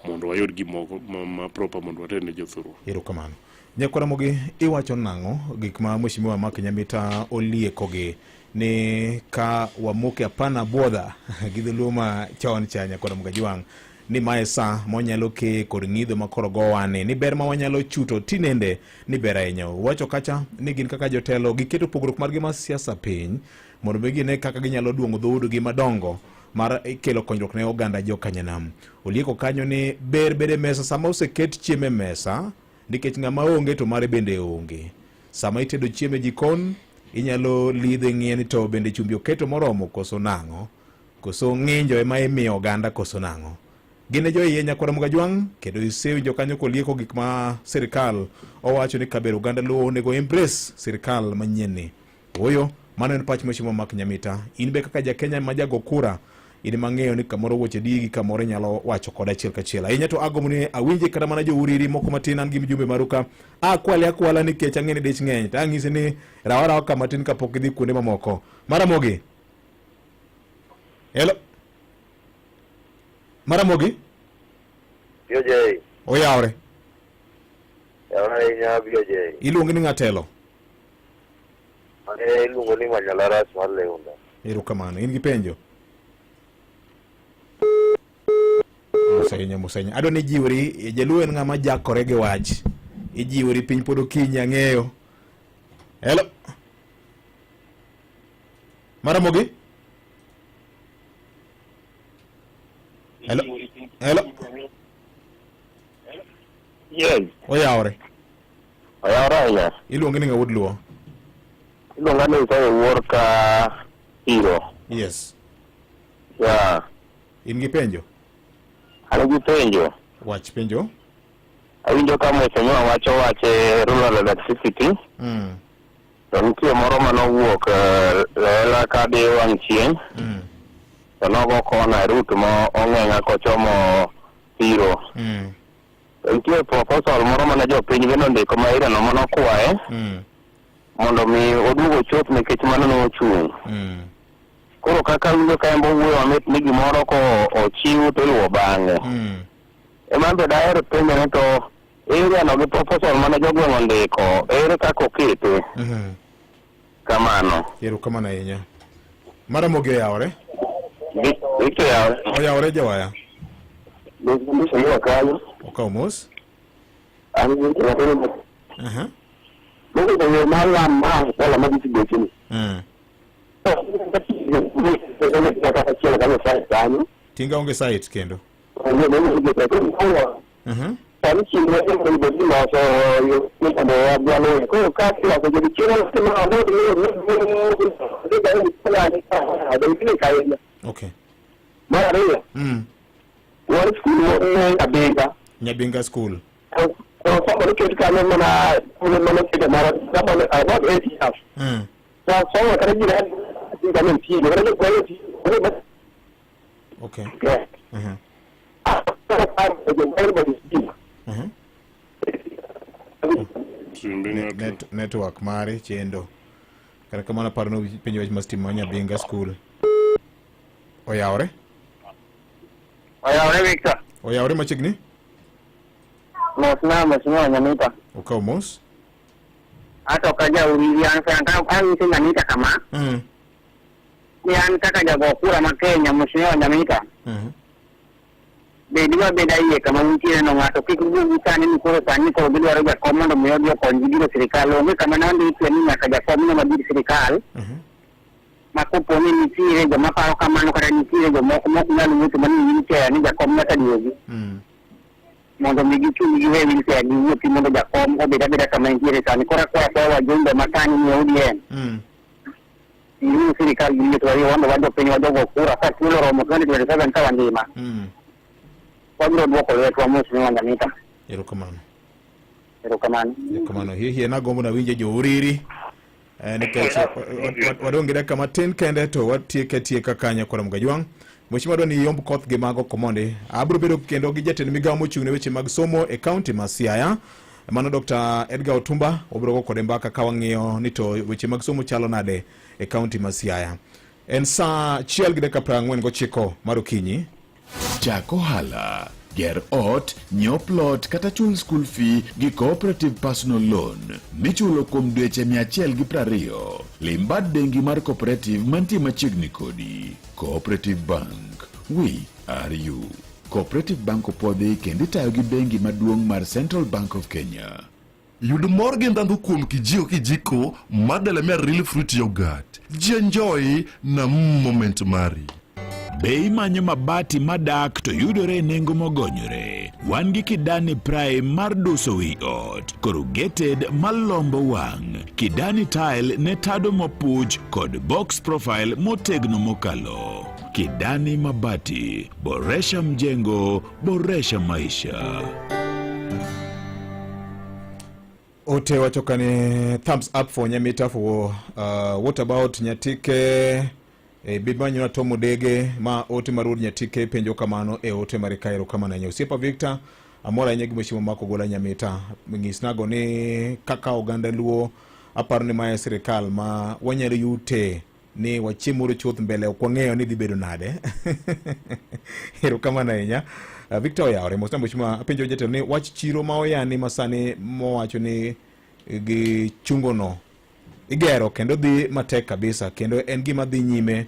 mondo wayud gimoko ma, ma proper mondo water ne jothurwa. Erokamano. Nyakwaramogi iwacho nang'o gik ma Mheshimiwa Mark Nyamita oliekogi ni ka wamoke hapana buodha gi dholuo ma chon cha Nyakwaramogi Ajwang' ni mae sa monyalo keye kod ng'idho ma koro gowani ni ber ma wanyalo chuto tinende ni ber ahinya. Wacho kacha ni gin kaka jotelo giketo pogruok margi mar siasa piny mondo mi gine kaka ginyalo duong'o dhoudgi madongo mar kelo konyruok ne oganda jokanyanam. Olieko kanyo ni ber bedo e mesa sama oseket chiemo e mesa nikech ng'ama onge to mare bende onge. Sama itedo chiemo e jikon inyalo lidhe ng'iye ni to bende chumbi oketo moromo koso nang'o koso ng'injo ema imiyo oganda koso nang'o. Gin e joiye nyakwara Mugajwang' kendo isewinjo kanyo kolieko gik ma sirikal owacho ni kaber oganda Luo onego embrace sirikal manyien ni. Ooyo, mano en pach Mheshimiwa Mark Nyamita. In be kaka ja Kenya ma jago kura, in mang'eyo ni kamoro wuoche digi kamoro inyalo wacho koda achiel kachiel. Ahinya to agombo ni awinje kata mana jouriri moko matin an gi mjumbe maru ka. Akwale akwala nikech ang'e ni dich ng'eny. To ang'isi ni rawa rawa kama tin kapok idhi kuonde mamoko. Maramogi. Hello. Maramogi. BOJ. Oyawre. Yawre ahinya BOJ. Iluongi ni ng'atelo. Mane iluongo ni Manyalaras mar Leunda. Erokamano. In gi penjo? Mos ahinya, mos ahinya. Adwa ni jiwri, jaluo en ng'ama jakore gi wach. Ijiwri piny pod okinyi ang'eyo. Hello. Maramogi? Hello. Hello. Yes. Oyawre. Oyawre ahinya. Iluongi ni ng'a wuod Luo? Iluonga ni Isaya Wuor ka Iro. Yes. Yeah. In gi penjo? An gi penjo. Wach penjo. Awinjo ka mheshimiwa wacho wach eh, rural electricity. To nitie moro manowuok eh, Lela kadhi wang' chieng'. To nogo kona e route mo ong'eng'a kochomo Siro. Nitie proposal moro mane jopiny bende ondiko ma ireno manokwaye mondo mi oduog ochop nikech mano ne ochung'. Koro kaka awinjo ka en be owuoyo mamit ni gimoro ko ochiw to iluwo bang'e. Ema be daher penjo ni to area no gi proposal mane jogweng' ondiko ere kaka okete? Kamano. Erokamano ahinya. Maramogi oyawore? Victor oyawore. Oyawore jawaya. Mheshimiwa kanyo. Okaw mos. An gi nyathini. Aha. Mokwongo yo mar lam mar hola ma dhi gocheni. Tinga onge site kendo. Sani chieng' onego bed ni loso yo mondo wadwalo koro ka iloso jogi chiemo Okay. Mar ariyo, wan skul moro ne Nyabinga. Nyabinga school. Somo noket kanyo mana mana keto mara about 8 years. Somo kata jirani ne nitie, kata jogweng' nitie. Okay. Yeah. Network mare chendo. Kata kamano aparo ni penjo wach mar stima ma Nyabinga school. Oyawore? Oyawore Victor. Oyawore machiegni? Mos na mheshimiwa Nyamita. Okaw mos. Ato ka jauriri an ka anyiso Nyamita kama ni an kaka jago kura ma Kenya mheshimiwa Nyamita. Bed wabeda iye kama untiere no ng'ato kik wuogi sani ni koro sani koro gidwaro jakom mondo mi odhi okony gi biro sirikal. Onge kama ne ondikie ni nyaka jakom ema bir sirikal. Ma kopo ni nitiere joma paro kamano kata nitiere jomoko mok nyal wuotho manie wheelchair ni jakom nyaka duogi. Mondo mi gichung' giwe wheelchair giwuothi mondo jakom obed abeda kama entiere sani. Koro akwayo akwaya wajumbe ma sani ni ODM. Giru sirikal gi liet wariyo wan be wan jopiny wajogo kura ka thuolo oromo 2027 ka wangima. Wabiro duoko lwetwa mheshimiwa Nyamita. Erokamano. Erokamano. Erokamano. Hie hie nagombo nawinje jo Uriri. Eh, nikech wadong' gi dakika matin kende to watieke atieka kanyo koro Mgajwang'. Mheshimiwa dwa ni iyomb koth gi mago komondi. Abiro bedo kendo gi jatend migawo mochung' ne weche mag somo e kaunti ma Siaya. Mano Dr. Edgar Otumba, wabiro go kode mbaka ka wang'iyo ni to weche mag somo chalo nade e kaunti ma Siaya. En saa achiel gi dakika 49 mar okinyi. Chak ohala, ger ot, nyiew plot kata chul school fee gi Cooperative Personal Loan michulo kuom dweche 120. Lim bad bengi mar Cooperative mantie machiegni kodi. Cooperative Bank, we are you. Cooperative Bank opwodhi kendo itayo gi bengi maduong' mar Central Bank of Kenya. Yud mor gi ndhandhu kuom kijiko kijiko mar Delamere Real Fruit Yogurt. Ji enjoy na moment mari. Be imanyo mabati madak to yudore e nengo mogonyore? Wan gi Kidani Prime mar duso wi ot, corrugated malombo wang', Kidani tile ne tado mopuch kod box profile motegno mokalo. Kidani Mabati, boresha mjengo, boresha maisha. Ote wacho kani thumbs up for Nyamita for what about Nyatike e, bimanyona Tom Odege ma ote mar wuod Nyatike penjo kamano e ote mar Kairo kamano ahinya. Osiepa Victor amor ahinya gi mheshimiwa Mark Ogola Nyamita nyisnago ni kaka oganda Luo aparo ni mae sirikal ma wanyalo yute ni wachiemuru chuth mbele ok wang'eyo ni dhi bedo nade. Erokamano ahinya. Victor Oyawore, mos na mheshimiwa, apenjo jatelo ni wach chiro ma oyani ma sani mowacho ni gi chungono igero kendo dhi matek kabisa kendo en gima dhi nyime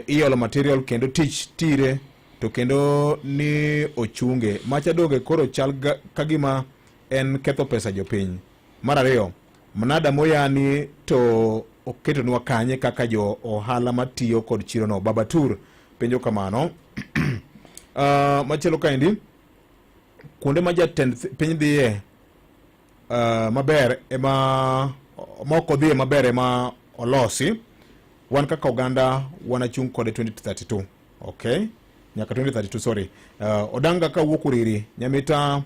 iolo material kendo tich tire to kendo ni ochunge macha doge koro chal ka gima en ketho pesa jopiny. Mar ariyo, mnada moyani to oketonwa kanye kaka jo ohala matiyo kod chirono? Baba Tur penjo kamano. Machielo kaendi, kuonde ma jatend piny dhiye maber ema moko dhiye maber ema olosi. Wan kaka oganda wanachung' kode 2032. Okay, nyaka 2032 sorry. Odanga ka wuok Uriri, Nyamita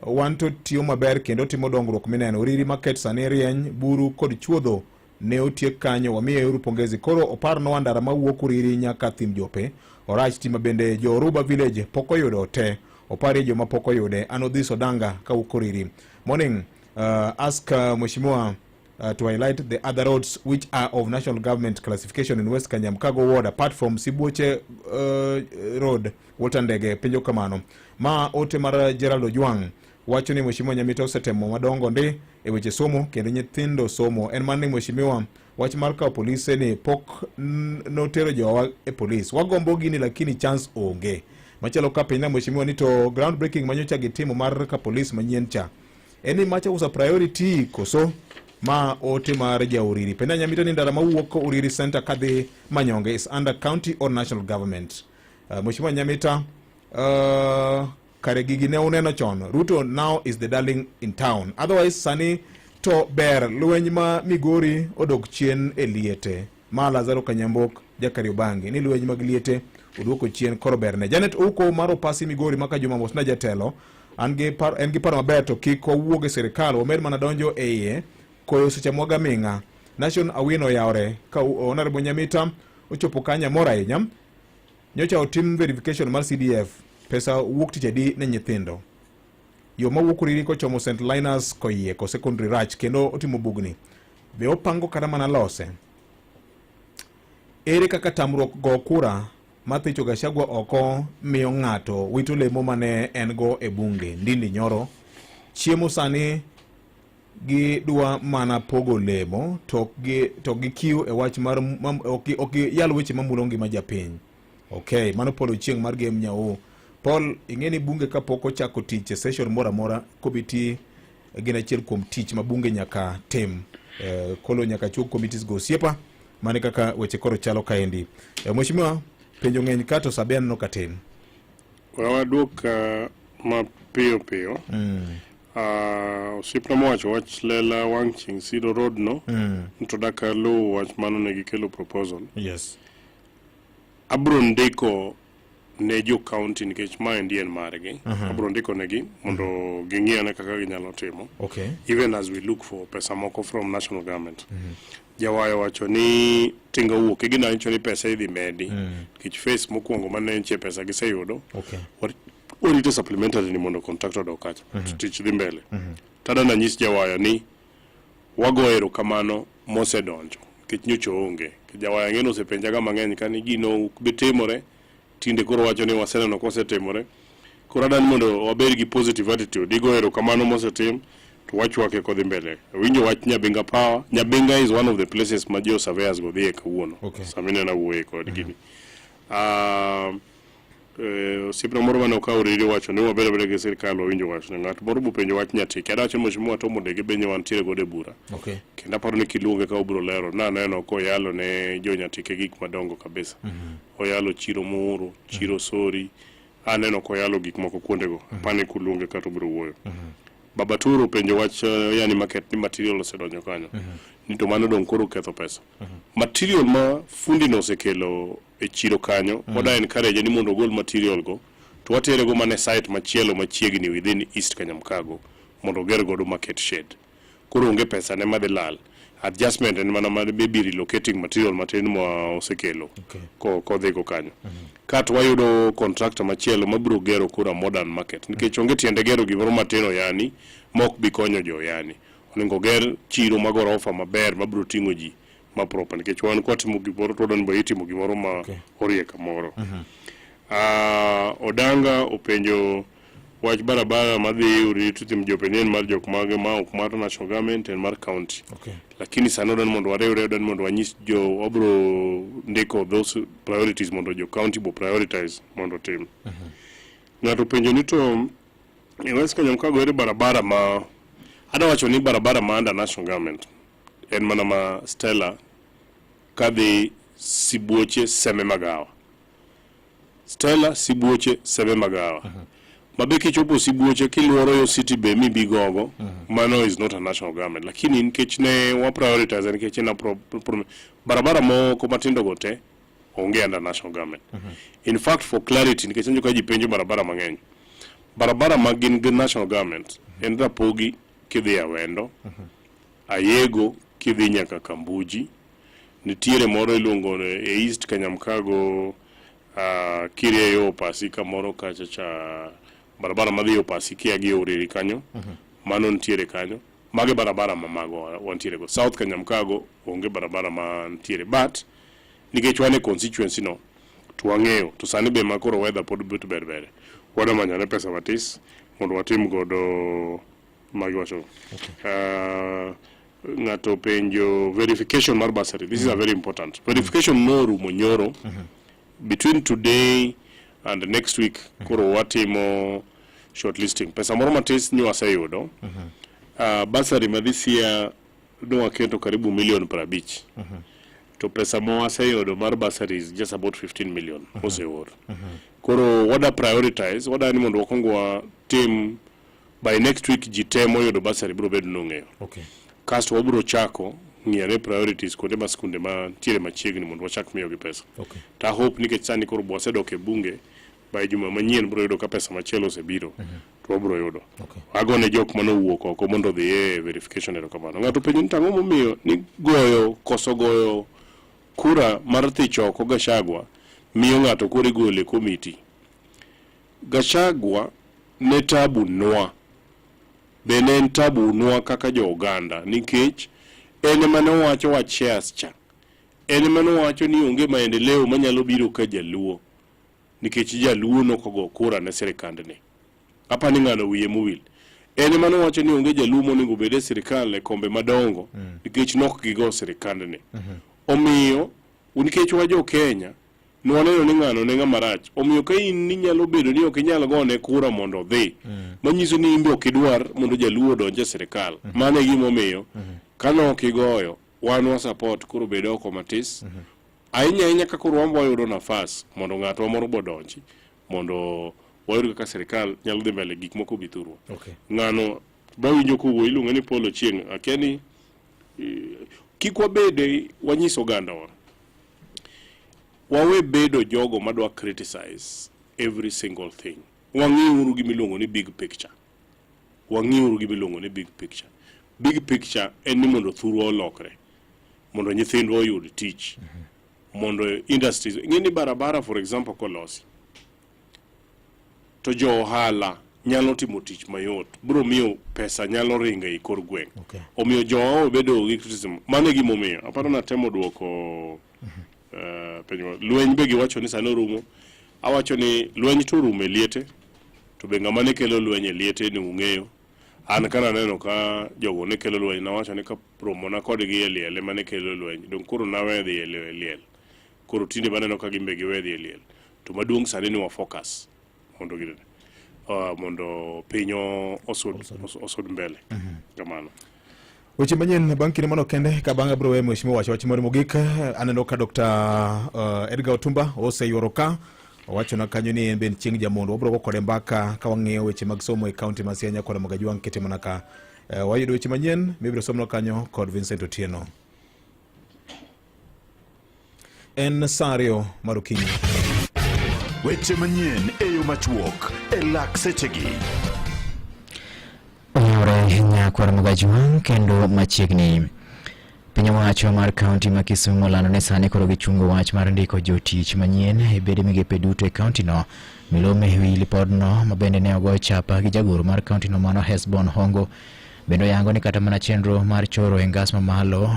wan to tiyo maber kendo timo dongruok mineno. Uriri market sani rieny, buru kod chuodho ne otiek kanyo, wamiye uru pongezi. Koro oparnwa ndara mawuok Uriri nyaka Thim Jope orach tima bende jo Oruba village pok oyudo te, oparie joma pok oyude. An Odhis Odanga kawuok Uriri. Morning, ask Mheshimiwa to highlight the other roads which are of national government classification in West Kanyamkago ward apart from Sibuoche Road. Walter Ndege penjo kamano. Ma ote mar Gerald Ojwang wacho ni Mheshimiwa Nyamita osetemo madongo ndi e weche somo kendo nyithindo somo. En mana ni Mheshimiwa wach mar kawo polise ni pok notero jowa e polis. Wagombo gini lakini chance onge. Machielo ka penjna Mheshimiwa ni to ground breaking manyocha gitimo mar ka polis manyien cha. En ni macha usa priority koso? Ma ote mar ja Uriri. Penjna Nyamita ni ndara mawuok Uriri Center kadhi Manyonge is under county or national government. Mheshimiwa Nyamita, kare gigi ne uneno chon. Ruto now is the darling in town. Otherwise sani to ber lweny ma Migori odok chien e liete. Ma Lazaro Kanyambok ja Kariobangi ni lweny mag liete oduoko chien koro berne. Janet Ouko mar Opasi Migori maka Juma mosna jatelo. An gi paro, en gi paro maber to kik wawuog e sirikal wamed mana donjo e iye koyo seche mwaga ming'a. Nation Awino oyawre ka Honorable Nyamita ochopo kanya mor ahinya. Nyocha otim verification mar CDF, pesa wuok tich adi ne nyithindo? Yo mawuok Uriri kochomo St. Linus Koyieko Secondary rach kendo otimo bugni. Be opango kata mana lose? Ere kaka tamruok go kura mar thicho Gachagua oko miyo ng'ato wito lemo mane en go e bunge? Ndindi Nyoro chiemo sani gidwa mana pogo lemo to ok gikiw e wach mar ok giyal weche mamulo ngima japiny. Okay, mano Paul Ochieng' mar Gem Nyau. Paul, ing'e ni bunge kapok ochako tich e session moro amora, komiti gin achiel kuom tich ma bunge nyaka tim. Koro nyaka chuog committees go osiepa, mane kaka weche koro chalo kaendi. Mheshimiwa, penjo ng'eny ka to sabe aneno ka tin. Waduok mapiyo piyo. Osiepna mowacho wach lela wang' chieng' Sido Road no, to dak aluw wach mano ne gikelo proposal. Yes. Abro ndiko ne jo county nikech maendi en margi. Abiro ndiko negi mondo ging'i ane kaka ginyalo timo. Even as we look for pesa moko from national government. Jawayo wacho ni tinga wuok gina wacho ni pesa idhi medi nikech phase mokwongo mane nitie pesa giseyudo. Warito supplementary ni mondo contractor odok kacha. To tich dhi mbele. Tada nanyis Jawayo ni wago erokamano mosedonjo nikech nyocha oonge. Jawayo ang'e ni osepenjaga mang'eny ka ni gino ok bi timore tinde koro wacho ni waseneno kosetimore. Koro adani mondo wabed gi positive attitude, igo erokamano mosetim to wachwake kodhi mbele. Awinjo wach Nyabinga Power. Nyabinga is one of the places ma jo surveyors go dhiye kawuono. Sama ineno awuoye kod gini. Osiepna moro mane okawo redio wacho ni wabed abeda gi sirkal wawinjo wachne. Ng'at moro bopenjo wach Nyatike. Adawacho ni Mheshimiwa Tom Odege be wantiere godo e bura. Kendo aparo ni kiluonge ka obiro lero. Naneno koyalo ne jo Nyatike gik madongo kabisa. Oyalo chiro Muhuru, chiro Sori. Aneno koyalo gik moko kuondego. Apani kuluonge kata obiro wuoyo. Baba Turo openjo wach yani market ni material osedonjo kanyo. Ni to mano dong' koro ketho pesa. Material ma fundi no osekelo e chiro kanyo, wada encourage ni mondo ogol material go to watere go mana e site machielo machiegni within East Kanyamkago mondo oger godo market shed. Koro onge pesa ne madhi lal. Adjustment en mana mar maybe relocating material matin ma osekelo kodhi go kanyo. Kato wayudo contractor machielo mabiro gero koro a modern market nikech onge tiende gero gimoro matin oyani ma ok bi konyo jo oyani. Onego ger chiro ma gorofa maber mabiro ting'o ji ma proper nikech wan kwatimo gimoro to wadwani be itimo gimoro ma orie kamoro. Odanga openjo wach barabara madhi Uritu tim jopenjo en mar jok mage ma ok mar national government en mar county. Lakini sani odwani mondo wariwre odwani mondo wanyis jo wabro ndiko those priorities mondo jo county bo prioritize mondo otim. Ng'ato openjo ni to e West Kanyamkago ere barabara ma adwa wacho ni barabara ma under national government en mana ma Stella kadhi Sibuoche Seme Magawa. Stella Sibuoche Seme Magawa. Mabe kichopo Sibuoche kiluoro yo City Bay mibi gogo, mano is not a national government. Lakini nikech ne wa prioritize nikech en a barabara moko matindo go te onge under national government. In fact for clarity nikech anjo ka ji penjo barabara mang'eny. Barabara ma gin gi national government en Rapogi kidhi Awendo, Ayego kidhi nyaka Kambuji, nitiere moro iluongo e East Kanyamkago kirieyo Opasi kamoro kacha cha barabara madhi Opasi kia gi Uriri kanyo, mano nitiere kanyo. Mago e barabara ma mago wantiere go. South Kanyamkago onge barabara ma nitiere but nikech wan e constituency no to wang'eyo to sani be ma koro weather pod bet ber ber wadwa manyone pesa matis mondo watim godo magi wacho. Ng'ato openjo verification mar bursary. This is a very important verification. Norumo nyoro. Between today and next week koro watimo shortlisting. Pesa moro matis nyo waseyudo. Bursary ma this year nwaketo karibu milion 50. To pesa ma waseyudo mar bursary is just about 15 million moseor. Koro wada prioritize, wada ni mondo wakwong watim by next week ji te moyudo bursary biro bedo nong'eyo. Kasto wabiro chako ng'iyane priorities kuonde ma skunde mantiere machiegni mondo wachak miyogi pesa. To I hope nikech sani koro wasedok e bunge by juma manyien biro yudo ka pesa machielo osebiro to wabiro yudo. Agone jok manowuok oko mondo odhi e verification erokamano. Ng'ato penjo ni tang'o momiyo ni goyo koso goyo kura mar thicho oko Gachagua miyo ng'ato koro igole e komiti. Gachagua ne tabu nwa. Be ne en tabu nwa kaka jo oganda nikech en ema ne owacho wach shares cha. En ema ne owacho ni onge maendeleo manyalo biro ka jaluo nikech jaluo nokogo kura ne sirikandni. Apani ng'ano wiye mowil. En ema nowacho ni onge jaluo monego bed e sirikal e kombe madongo nikech nok gigo sirikandni. Omiyo nikech wa jo Kenya nwaneno ni ng'ano ne ng'ama rach. Omiyo ka in inyalo bedo ni ok inyal gone kura mondo odhi, manyiso ni in be ok idwar mondo jaluo odonj e sirikal. Mano e gimomiyo ka ok igoyo wan wa support koro bed oko matis. Ahinya ahinya ka koro wan wayudo nafas mondo ng'atwa moro bodonji mondo wayud kaka sirikal nyalo dhi mbele gik moko bi thurwa. Ng'ano bawinjo kowuoyo iluonge ni Paul Ochieng' akia ni kik wabede wanyis ogandawa wawe bedo jogo madwa criticize. every single thing. Wang'iuru gima iluongo ni big picture. Wang'iuru gima iluongo ni big picture. Big picture en ni mondo thurwa olokre, mondo nyithindwa oyud tich, mondo industries, ing'e ni barabara for example kolosi, to jo ohala nyalo timo tich mayot, biro miyo pesa nyalo ringo ei kor gweng'. Omiyo jowa obedo gi criticism. Mano e gimomiyo aparo natemo duoko penjo. Lweny be giwacho ni sani orumo. Awacho ni lweny to orumo e liete, to be ng'ama ne kelo lweny e liete ni ung'eyo. An ka naneno ka jogo ne kelo lweny, nawacho ni ka romona kodgi e liel ema ne kelo lweny. Dong' koro nawe dhi e liel. Koro tinde maneno ka gin be giwe dhi e liel. To maduong' sani ni wa focus mondo gi mondo piny osud, osud mbele. Kamano. Weche manyien bang' kinde mano kende ka bang'e abiro weyo mheshimiwa wacho wach moro mogik. Aneno ka Dr. Edgar Otumba oseyuoro ka owachona kanyo ni en bende chieng' jamondo. Wabiro go kode mbaka ka wang'iyo weche mag somo e kaunti ma Siaya kod Mogajwang' kete mana ka wayudo weche manyien mibiro somnwa kanyo kod Vincent Otieno. En saa ariyo mar okinyi. Weche manyien e yo machuok e lak sechegi. Oyawore nyakwar Mogajwang' kendo machiegni. Piny owacho mar kaunti ma Kisumu olando ni sani koro gichungo wach mar ndiko jotich manyien e bede migepe duto e kauntino. Milome e wi lipodno ma bende ne ogo chapa gi jagoro mar kauntino mano Hesbon Hongo bende oyango ni kata mana chenro mar choro e ngas mamalo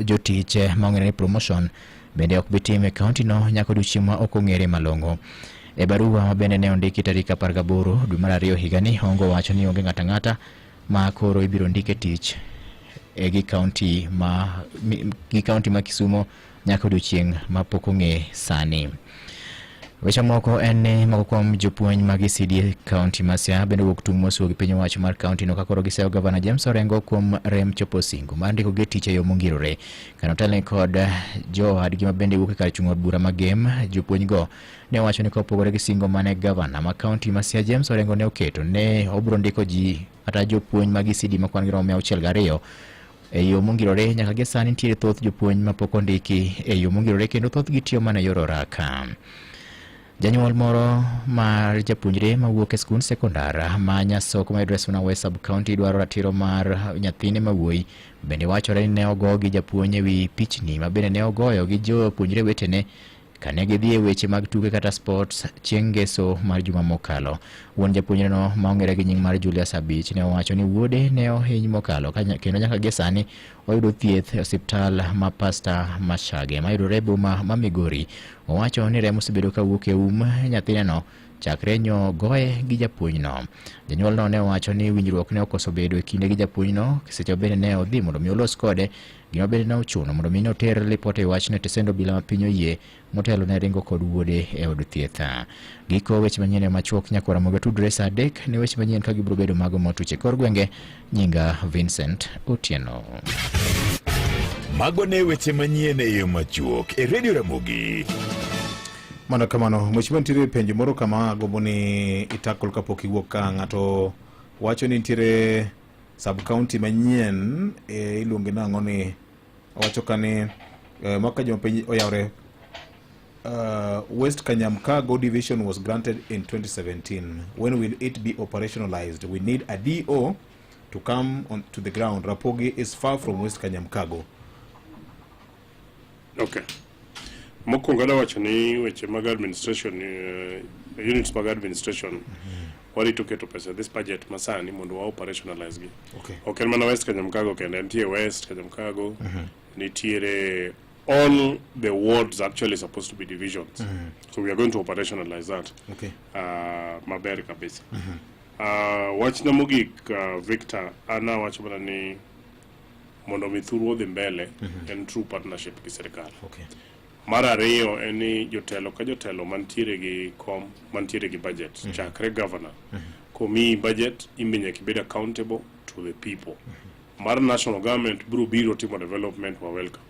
jotich ma ong'ere ni promotion bende ok bi tim e kauntino nyaka odiochieng' ma ok ong'ere malong'o. E barua ma bende ne ondiki tarik 18 dwe mar ariyo higani, Hongo wacho ni onge ng'ato ang'ata ma koro ibiro ndik e tich e gi kaunti ma gi kaunti ma Kisumo nyaka odiochieng' ma pok ong'e sani. Weche moko en ni moko kuom jopuonj mag ECD e kaunti ma Siaya bende owuok tung' mosuo gi piny owacho mar kaunti no ka koro giseyo gavana James Orengo kuom rem chopo singo mar ndiko gi tich e yo mongirore. Kane otelne kod jowadgi ma bende wuok e kar chung' od bura ma Gem, jopuonj go ne owacho ni kopogore gi singo mane gavana ma kaunti ma Siaya James Orengo ne oketo ne obiro ndiko ji kata jopuonj mag ECD ma kwan gi romo 602 e yo mongirore. Nyaka gi sani nitiere thoth jopuonj ma pok ondiki e yo mongirore kendo thothgi tiyo mana e yor oraka. Janyuol moro mar japuonjre mawuok e skund sekondar ma Nyasoko mayudore Suna West Sub County dwaro ratiro mar nyathine ma wuoyi. Bende wachore ni ne ogo gi japuonj e wi pichni ma bende ne ogoyo gi jopuonjre wetene kane gidhi e weche mag tuke kata sports chieng' ngeso mar juma mokalo. Wuon japuonjreno ma ong'ere gi nying mar Julius Abich ne owacho ni wuode ne ohiny mokalo kendo nyaka gie sani oyudo thieth e osiptal ma Pastor Machage mayudore e boma ma Migori. Owacho ni remo osebedo ka wuok e um nyathineno chakre nyo goye gi japuonjno. Janyuolno ne owacho ni winjruok ne okoso bedo e kinde gi japuonjno seche bende ne odhi mondo mi olos kode. Gima bende ne ochuno mondo mi ne oter lipot e wachno e tesend obila ma piny oyie motelo ne ringo kod wuode e od thieth. Giko weche manyien e machuok nyakwara moga tudre saa 3 ne weche manyien ka gibiro bedo mago motuch e kor gwenge. Nyinga Vincent Otieno. Mago ne weche manyien e yo machuok e Radio Ramogi. Mano kamano, mheshimiwa, nitiere penjo moro kama agombo ni itakol kapok iwuok ka ng'ato wacho ni nitiere sub county manyien e, iluonge nang'o ni owacho ka ni e, mwaka joma piny oyawre West Kanyamkago division was granted in 2017. When will it be operationalized? We need a DO to come on to the ground. Rapogi is far from West Kanyamkago. Okay. Mokwongo adwa wacho ni weche mag administration, units mag administration warito keto pesa this budget masani mondo wa operationalize gi. Ok en mana West Kanyamkago kende, nitie West Kanyamkago, nitiere all the wards actually supposed to be divisions. So we are going to operationalize that. Maber kabisa. Wachna mogik, Victor, an awacho mana ni mondo mi thurwa odhi mbele en true partnership gi sirikal. Mar ariyo en ni jotelo ka jotelo mantiere gi kom, mantiere gi budget, chakre governor, komiyi budget, in be nyaka ibed accountable to the people. Mar national government biro biro timo development wa welcome.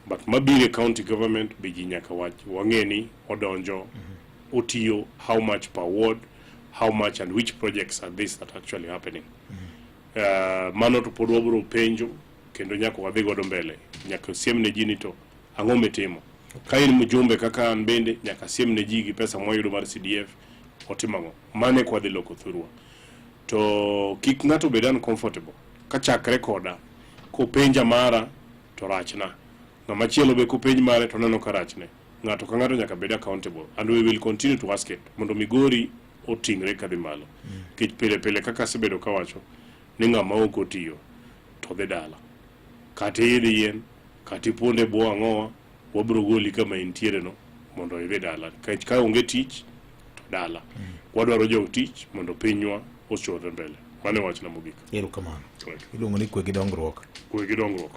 But mabiro e county government be ji nyaka wach wang'e ni odonjo, otiyo how much per ward, how much and which projects are this that actually happening. Mano to pod wabiro penjo kendo nyaka wadhi godo mbele, nyaka siem ne ji ni to ang'o mitimo. Ka in mjumbe kaka an bende nyaka siem ne ji gi pesa mwayudo mar CDF. Otimo ang'o? Mano e kwadhi loko thurwa. To kik ng'ato bed uncomfortable kachakre koda kopenja mara to rachna. Ng'ama chielo be kopenj mare to oneno ka rachne. Ng'ato ka ng'ato nyaka bed accountable and we will continue to ask it mondo Migori oting're kadhi malo. Nikech pile pile kaka asebedo kawacho ni ng'ama ok otiyo to dhi dala. Kata iidh yien, kata ipondo e bwo ang'owa, wabiro goli kama intiere no mondo idhi dala. Nikech ka onge tich to dala. Wadwaro jo tich mondo pinywa ochodre mbele. Mano e wachna mogik. Erokamano. Iluongo ni kwe gi dongruok. Kwe gi dongruok.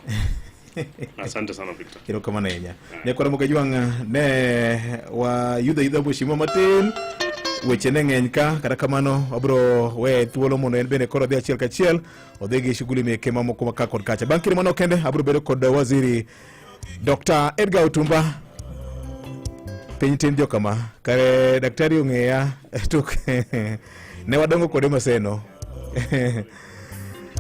Asante sana Victor. Erokamano ahinya. Nyakwara Mokajwang' ne wayudho ayudha mheshimiwa matin. Weche ne ng'eny ka, kata kamano wabiro weye thuolo mondo en bende koro odhi achiel kachiel odhi gi shughuli meke mamoko ma ka kod kacha. Bang' kinde manok kende abiro bedo kod waziri Dr. Edgar Otumba. Piny tin jokama, kare daktari ong'eya tok ne wadongo kode Maseno.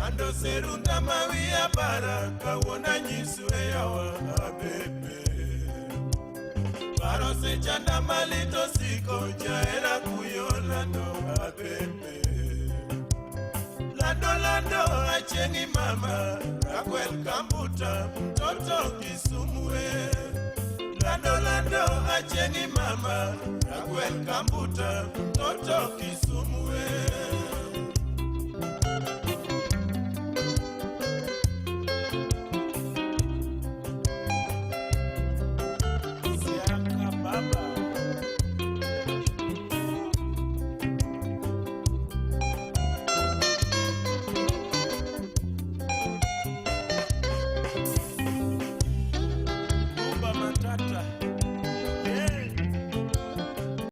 Ando serunda mawiya bara kawuono anyisu e yawa abebe Paro sechanda malit osiko jahera kuyo lando abebe Lando lando achieng'i mama Rakwel kambuta mtoto Kisumu e Lando lando achieng'i mama Rakwel kambuta mtoto Kisumu e.